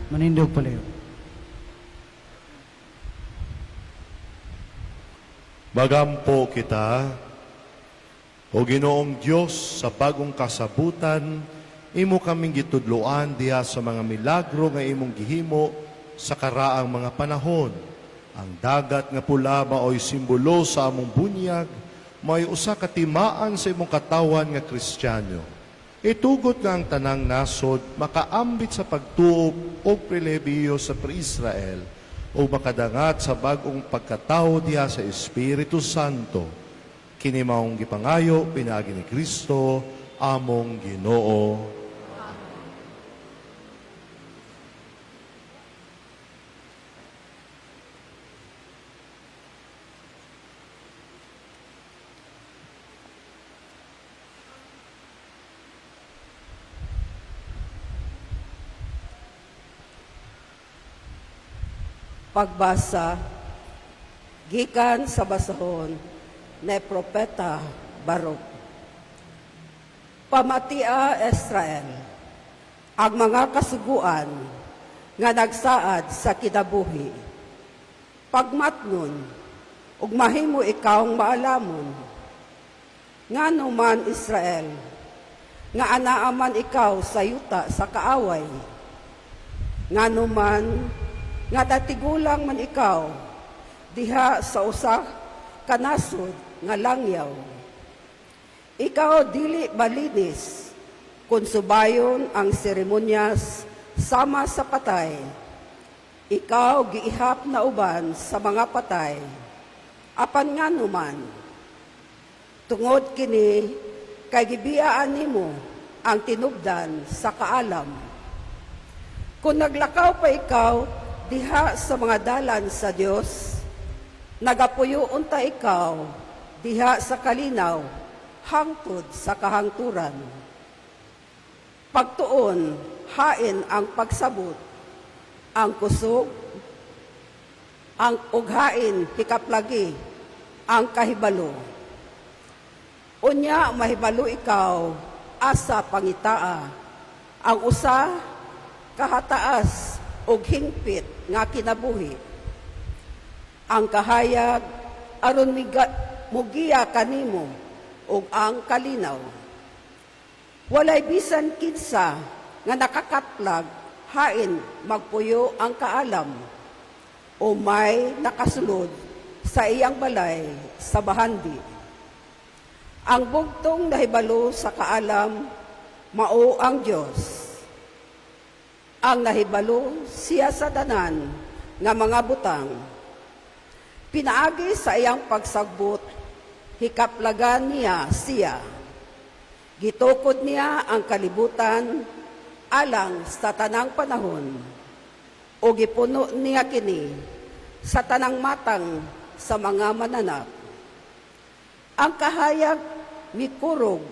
Speaker 3: Manindog palayo.
Speaker 2: Magampo kita, O Ginoong Dios, sa bagong kasabutan, imo kaming gitudloan diha sa mga milagro nga imong gihimo sa karaang mga panahon. Ang Dagat nga Pula maoy simbolo sa among bunyag, maoy usa ka timaan sa imong katawan nga Kristiyano. Itugot nga ang tanang nasod makaambit sa pagtuo og pribilehiyo sa pre-Israel o makadangat sa bag-ong pagkatao diha sa Espiritu Santo. Kini maong gipangayo pinaagi ni Kristo among Ginoo.
Speaker 9: Pagbasa gikan sa basahon ni Propeta Baruch. Pamatia, Israel, ang mga kasuguan nga nagsaad sa kinabuhi. Pagmatnon, ug mahimo ikawng maalamon. Ngano man, Israel, nga anaa man ikaw sa yuta sa kaaway? Ngano man nga natigulang man ikaw diha sa usa ka nasod nga langyaw? Ikaw dili malinis kung subayon ang seremonyas sama sa patay. Ikaw giihap na uban sa mga patay. Apan ngano man? Tungod kini kay gibiyaan nimo ang tinubdan sa kaalam. Kung naglakaw pa ikaw diha sa mga dalan sa Dios, nagapuyo unta ikaw diha sa kalinaw hangtod sa kahangturan. Pagtuon, hain ang pagsabot, ang kusog, ang ug hain hikaplagi ang kahibalo. Unya mahibalo ikaw asa pangitaa ang usa kahataas og hingpit nga kinabuhi. Ang kahayag aron mugiya kanimo ug ang kalinaw. Walay bisan kinsa nga nakakaplag hain magpuyo ang kaalam o may nakasulod sa iyang balay sa bahandi. Ang bugtong nahibalo sa kaalam mao ang Dios. Ang nahibalo siya sa tanan nga mga butang. Pinaagi sa iyang pagsagbot, hikaplagan niya siya. Gitukod niya ang kalibutan alang sa tanang panahon, o gipuno niya kini sa tanang matang sa mga mananap. Ang kahayag mikurog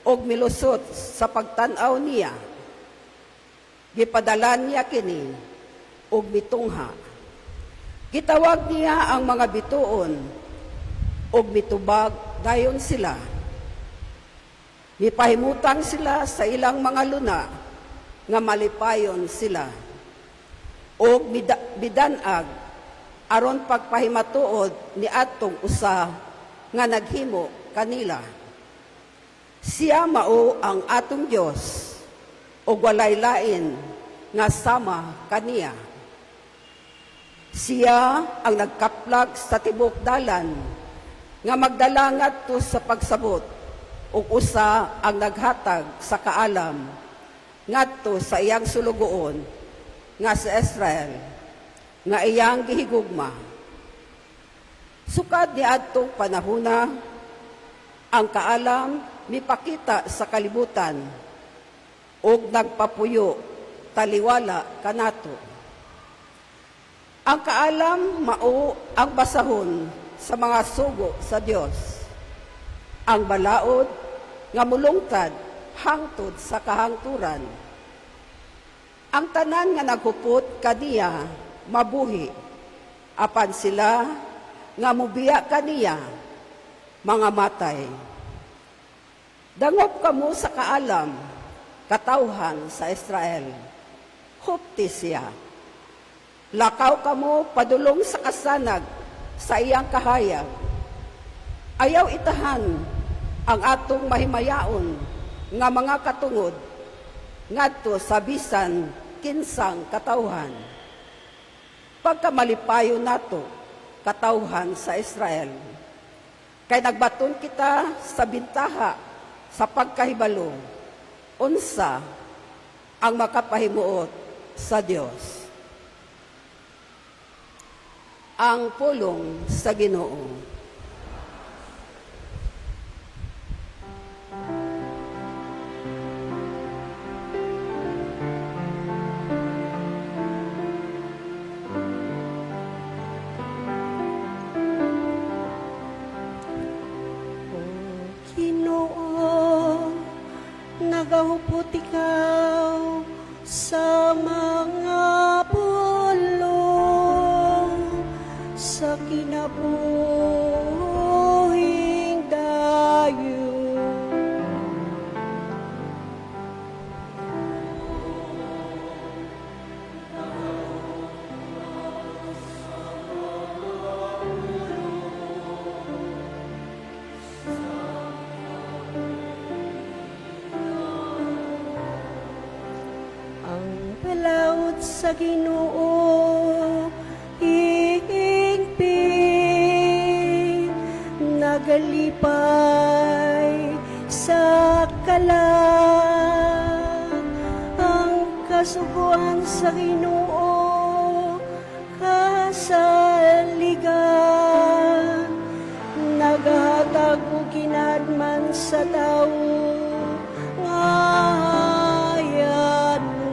Speaker 9: og milusot sa pagtan-aw niya. Gipadala niya kini og mitungha. Gitawag niya ang mga bituon og mitubag dayon sila. Mipahimutang sila sa ilang mga luna nga malipayon sila. Og midanag aron pagpahimatuod ni adtong usa nga naghimo kanila. Siya mao ang atong Dios ug walay lain nga sama kaniya. Siya ang nagkaplag sa tibok dalan nga magdala ngadto sa pagsabot ug usa ang naghatag sa kaalam ngadto sa iyang sulugoon nga sa Israel nga iyang gihigugma. Sukad ni adtong panahuna, ang kaalam mipakita sa kalibutan ug nagpapuyo taliwala kanato. Ang kaalam mao ang basahon sa mga sugo sa Dios. Ang balaod nga mulungtad hangtod sa kahangturan. Ang tanan nga naghupot kaniya mabuhi, apan sila nga mubiya kaniya mga matay. Dangop kamo sa kaalam, katawhan sa Israel. Hupti siya. Lakaw kamo padulong sa kasanag sa iyang kahayag. Ayaw itahan ang atong mahimayaon nga mga katungod ngadto sa bisan kinsang katawhan. Pagkamalipayo nato katawhan sa Israel. Kay nagbaton kita sa bintaha sa pagkahibalo unsa ang makapahimuot sa Dios. Ang pulong sa Ginoo.
Speaker 5: Ginoo, nagahupot ikaw sa mga pulong sa kinabuhing dayon.
Speaker 6: Buhat sa Ginoo hingpit, nagalipay sa kalag. Ang kasuguan sa Ginoo kasaligan, nagahatag og kinadman sa tawo nga hayano.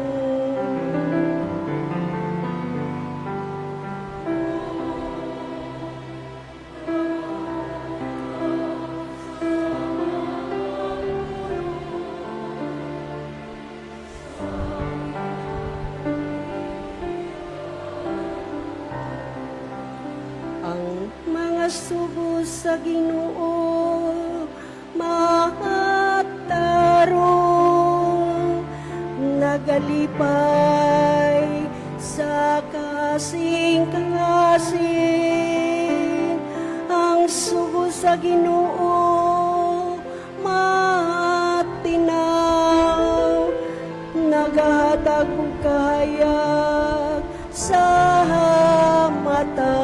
Speaker 6: Ang mga sugo sa Ginoo matarong, nagalipay sa kasing-kasing. Ang sugo sa Ginoo matinaw, nagahatag og kahayag sa mata.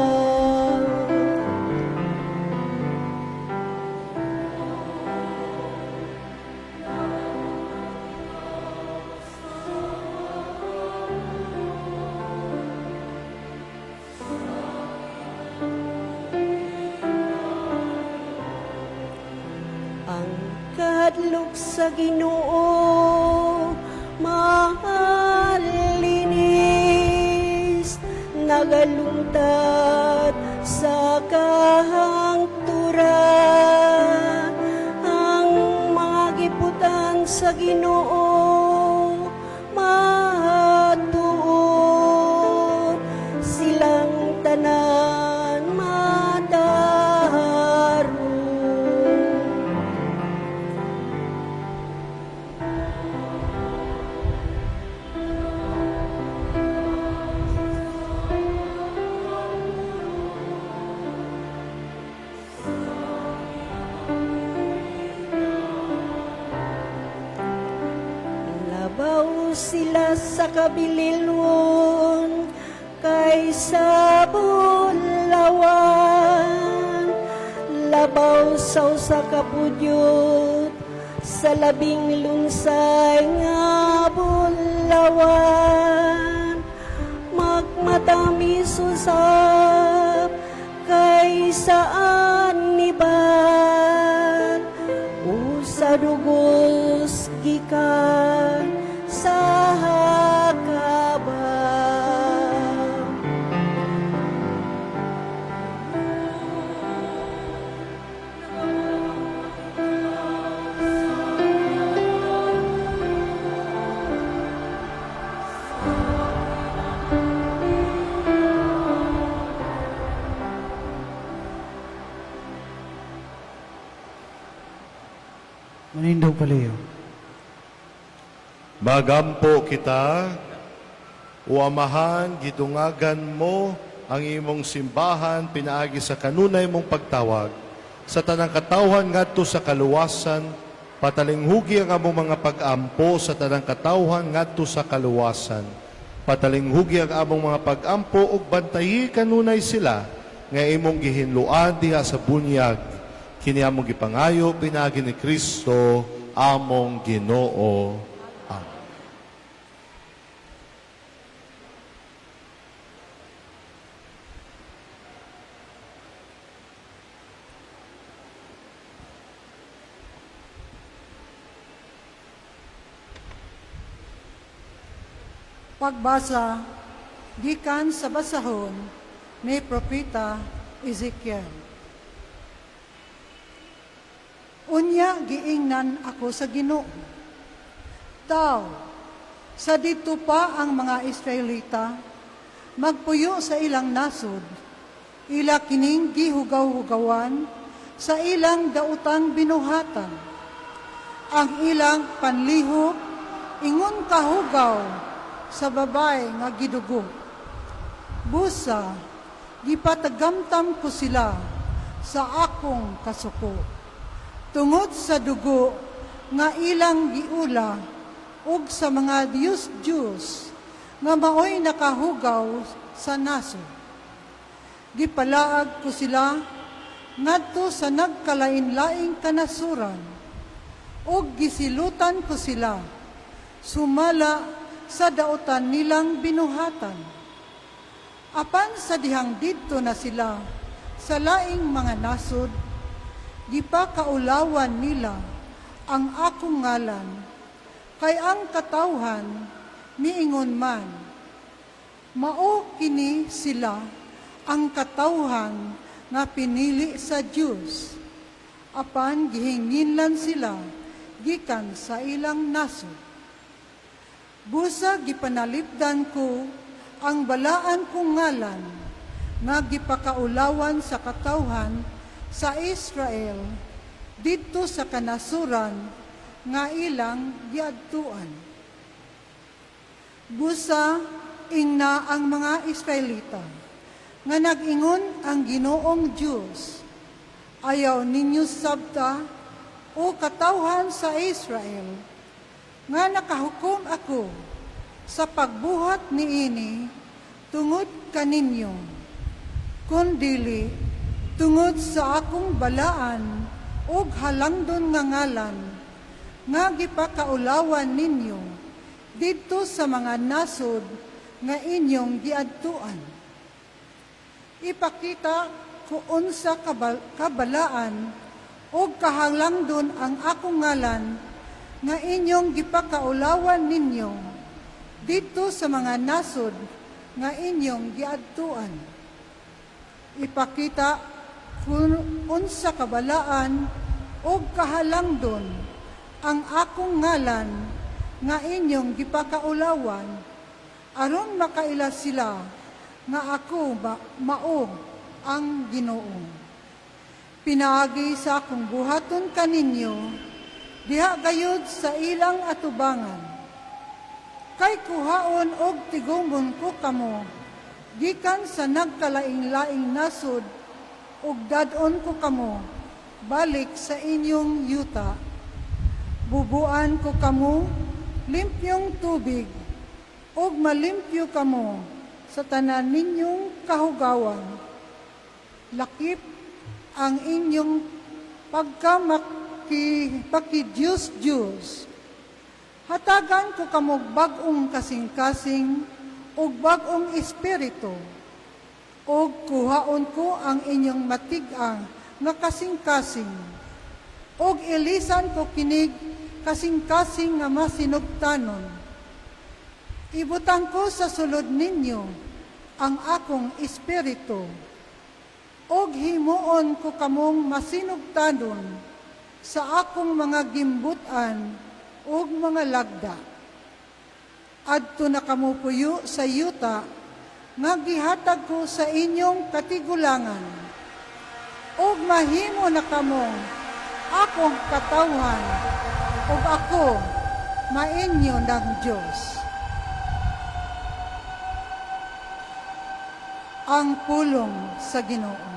Speaker 6: Ang kahadlok sa Ginoo malinis, nagalungtad sa kahangturan. Ang mga giputan sa Ginoo matuod, silang tanan matarong. Labaw sila sa kabililon kaysa bulawan, labaw sa usa ka pudyot sa labing lunsay nga bulawan. Magmatamis usab kaysa aniban, usa dugos gikan sa Hakaba.
Speaker 3: Manindog palayo.
Speaker 2: Magampo kita, O Amahan, gidungagan mo ang imong simbahan pinaagi sa kanunay mong pagtawag. Sa tanang katawhan ngadto sa kaluwasan, patalinghugi ang among mga pag-ampo sa tanang katawhan ngadto sa kaluwasan. Patalinghugi ang among mga pag-ampo ug bantayi kanunay sila nga imong gihinluan diha sa bunyag. Kini among gipangayo pinaagi ni Kristo among Ginoo. Amen.
Speaker 5: Pagbasa gikan sa basahon ni Propeta Ezekiel. Unya giingnan ako sa Ginoo. Tao, sa didto pa ang mga Israelita magpuyo sa ilang nasod, ila kining gihugaw-hugawan sa ilang daotang binuhatan. Ang ilang panlihok ingon kahugaw sa babay nga gidugo. Busa, gipatagamtam ko sila sa akong kasuko. Tungod sa dugo nga ilang giula ug sa mga Diyos-Diyos nga maoy nakahugaw sa nasod. Gipalaag ko sila ngadto sa nagkalain-laing kanasuran ug gisilutan ko sila sumala sa daotan nilang binuhatan. Apan sa dihang didto na sila sa laing mga nasod, gipakaulawan nila ang akong ngalan, kay ang katawhan miingon man, "Mao kini sila ang katawhan nga pinili sa Dios," apan gihinginlan sila gikan sa ilang nasod. Busa gipanalipdan ko ang balaan kong ngalan nga gipakaulawan sa katawhan sa Israel didto sa kanasuran nga ilang giadtuan. Busa ingna ang mga Israelita nga nag-ingon ang Ginoong Dios, "Ayaw ninyo sabta, o katawhan sa Israel, nga nakahukom ako sa pagbuhat niini tungod kaninyo, kundili tungod sa akong balaan ug halangdon nga ngalan nga gipakaulawan ninyo didto sa mga nasod nga inyong giadtuan. Ipakita ko unsa kabalaan ug kahalangdon ang akong ngalan nga inyong gipakaulawan ninyo didto sa mga nasod nga inyong giadtuan. Ipakita kung unsa kabalaan ug kahalangdon ang akong ngalan nga inyong gipakaulawan, aron makaila sila nga ako mao ang Ginoo. Pinaagi sa akong buhaton kaninyo diha gayud sa ilang atubangan. Kay kuhaon og tigumon ko kamo gikan sa nagkalaing-laing nasod ug dad-on ko kamo balik sa inyong yuta. Bubuan ko kamo limpyong tubig ug malimpyo kamo sa tanan ninyong kahugawan. Lakip ang inyong pagkamaki paki-Diyos-Diyos. Hatagan ko kamo bag-ong kasing-kasing ug bag-ong espiritu, ug kuhaon ko ang inyong matig-a nga kasing-kasing ug ilisan ko kinig kasing-kasing nga masinugtanon. Ibutang ko sa sulod ninyo ang akong espiritu ug himuon ko kamong masinugtanon sa akong mga gimbut-an ug mga lagda. Adto na kamo puyo sa yuta nga gihatag ko sa inyong katigulangan, ug mahimo na kamo akong katawhan, ug ako mainyo ng Dios." Ang pulong sa Ginoo.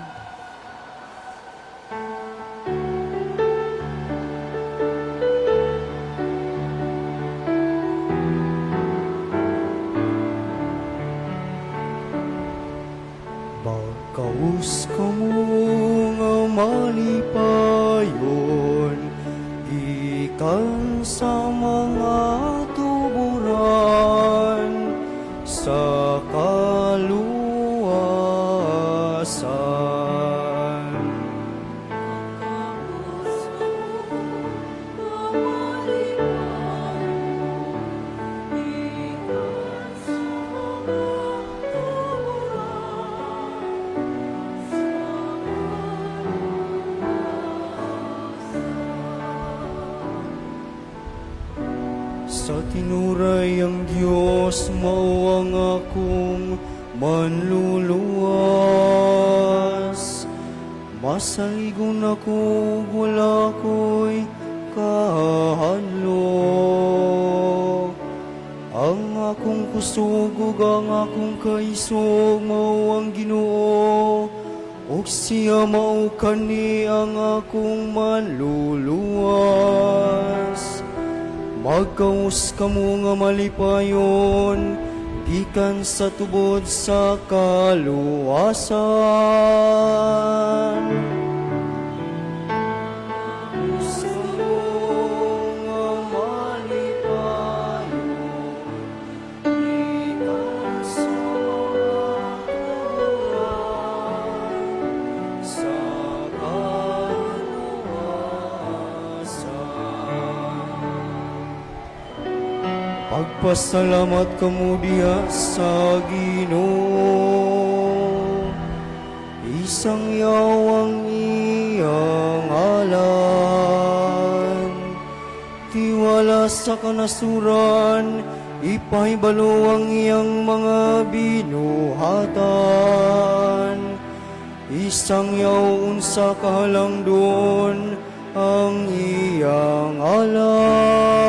Speaker 10: Magkaus kamo nga malipayon gikan sa mga tuburan sa kaluwasan.
Speaker 6: Magkaus kamo nga malipayon gikan sa mga tuburan sa kaluwasan.
Speaker 10: Sa tinuray ang Dios mao ang akong manluluwas. Masaligon ako ug wala ko'y kahadlok. Ang akong kusog ug ang akong kaisog mao ang Ginoo, ug siya mao kani ang akong manluluwas. Magkaus kamo nga malipayon gikan sa tubod sa kaluwasan. Sa nga malipayon, gikan sa mga tuburan sa kaluwasan. Pagpasalamat kamo diha sa Ginoo. Isangyaw ang iyang ngalan. Tiwala sa kanasuran, ipahibalo ang iyang mga binuhatan. Isangyaw unsa kahalangdon ang iyang ngalan.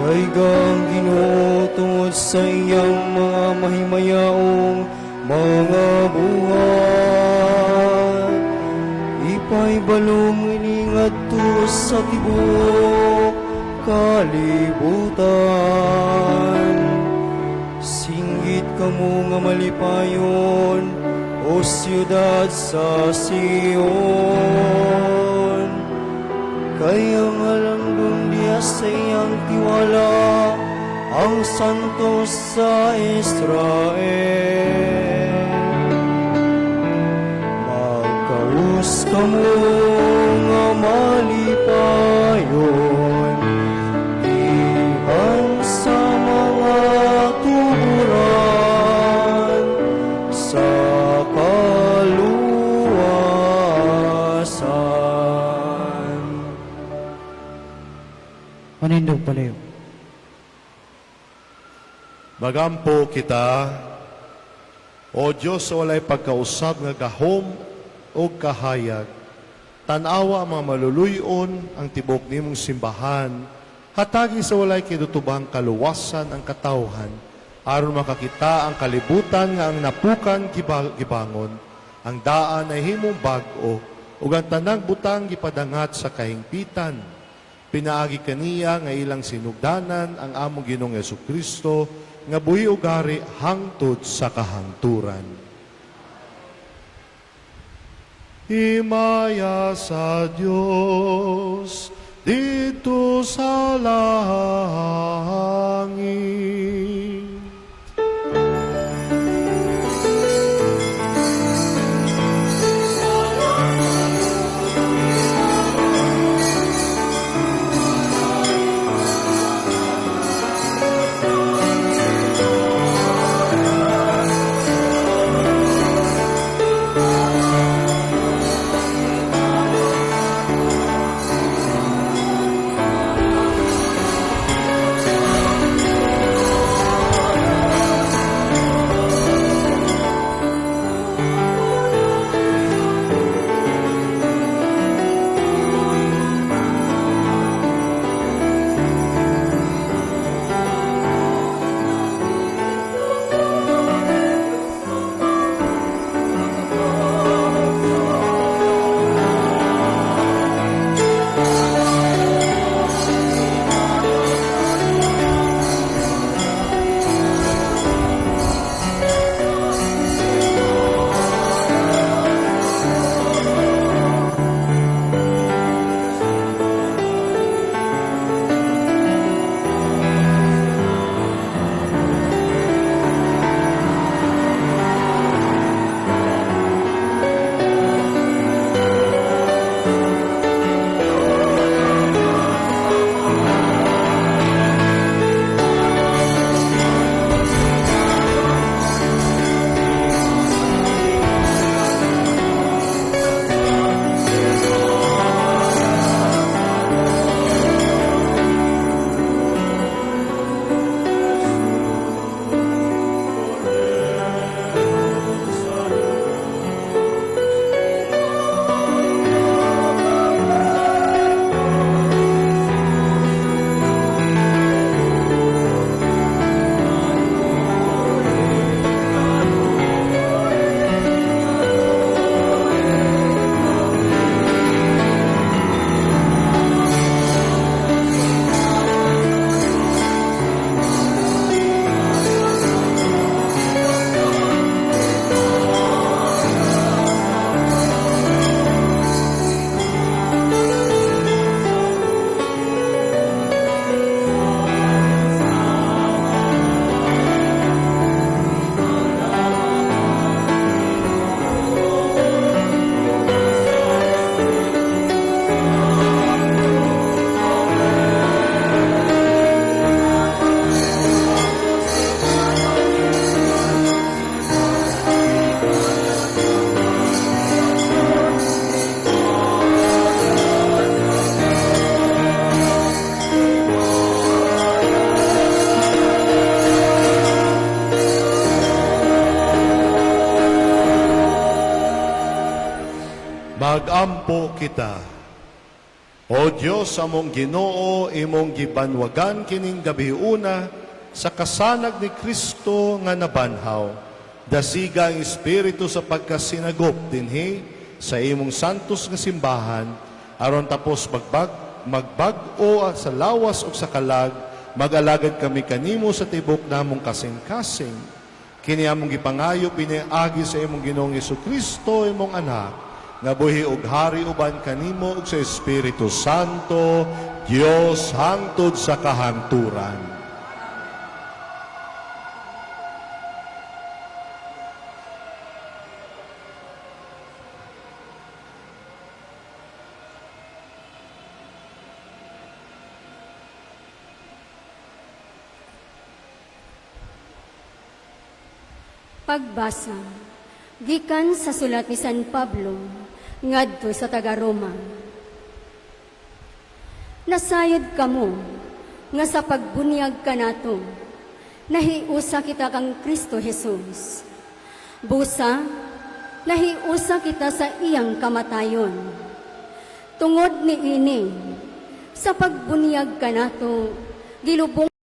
Speaker 10: Dayga ang Ginoo tungod sa iyang mga mahimayaong mga buhat. Ipahibalo ini ngadto sa tibuok kalibutan. Singgit kamo nga malipayon, o siyudad sa Sion. Kay ang halangdon diha sa iyang tiwala, ang santo sa Israel. Magkaus kamo nga malipayon, dihan sa mga tuburan sa kaluwasan.
Speaker 3: Manindog palayo.
Speaker 2: Magampo kita, O Diyos, sa walay pagkausab nga gahom o kahayag, tan-awa ang mga maluluyon ang tibok nimong simbahan, hatagi sa walay kinutubang kaluwasan ang katawhan, aron makakita ang kalibutan nga ang napukan gibangon, ang daan ay himong bag-o, ug ang tanang butang gipadangat sa kahingpitan. Pinaagi kaniya nga ilang sinugdanan ang among Ginoong Kristo nga buhi ug hari hangtod sa kahangturan. Himaya sa Dios didto sa langit. Magampo kita. O Dios, among Ginoo, imong gibanwagan kining gabiuna sa kasanag ni Kristo nga nabanhaw. Dasiga ang Espiritu sa pagkasinagop dinhi sa imong santos nga simbahan aron tapos magbag-o sa lawas ug sa kalag, mag-alagad kami kanimo sa tibok namong kasing-kasing. Kini among gipangayo pinaagi sa imong Ginoong Kristo, imong anak, nga buhi ug hari uban kanimo ug sa Espiritu Santo, Dios hangtod sa kahangturan.
Speaker 11: Pagbasa gikan sa sulat ni San Pablo ngadto sa taga-Roma. Nasayod kamo nga sa pagbunyag kanato nahiusa kita kang Kristo Jesus. Busa, nahiusa kita sa iyang kamatayon. Tungod niini, sa pagbunyag kanato, gilubong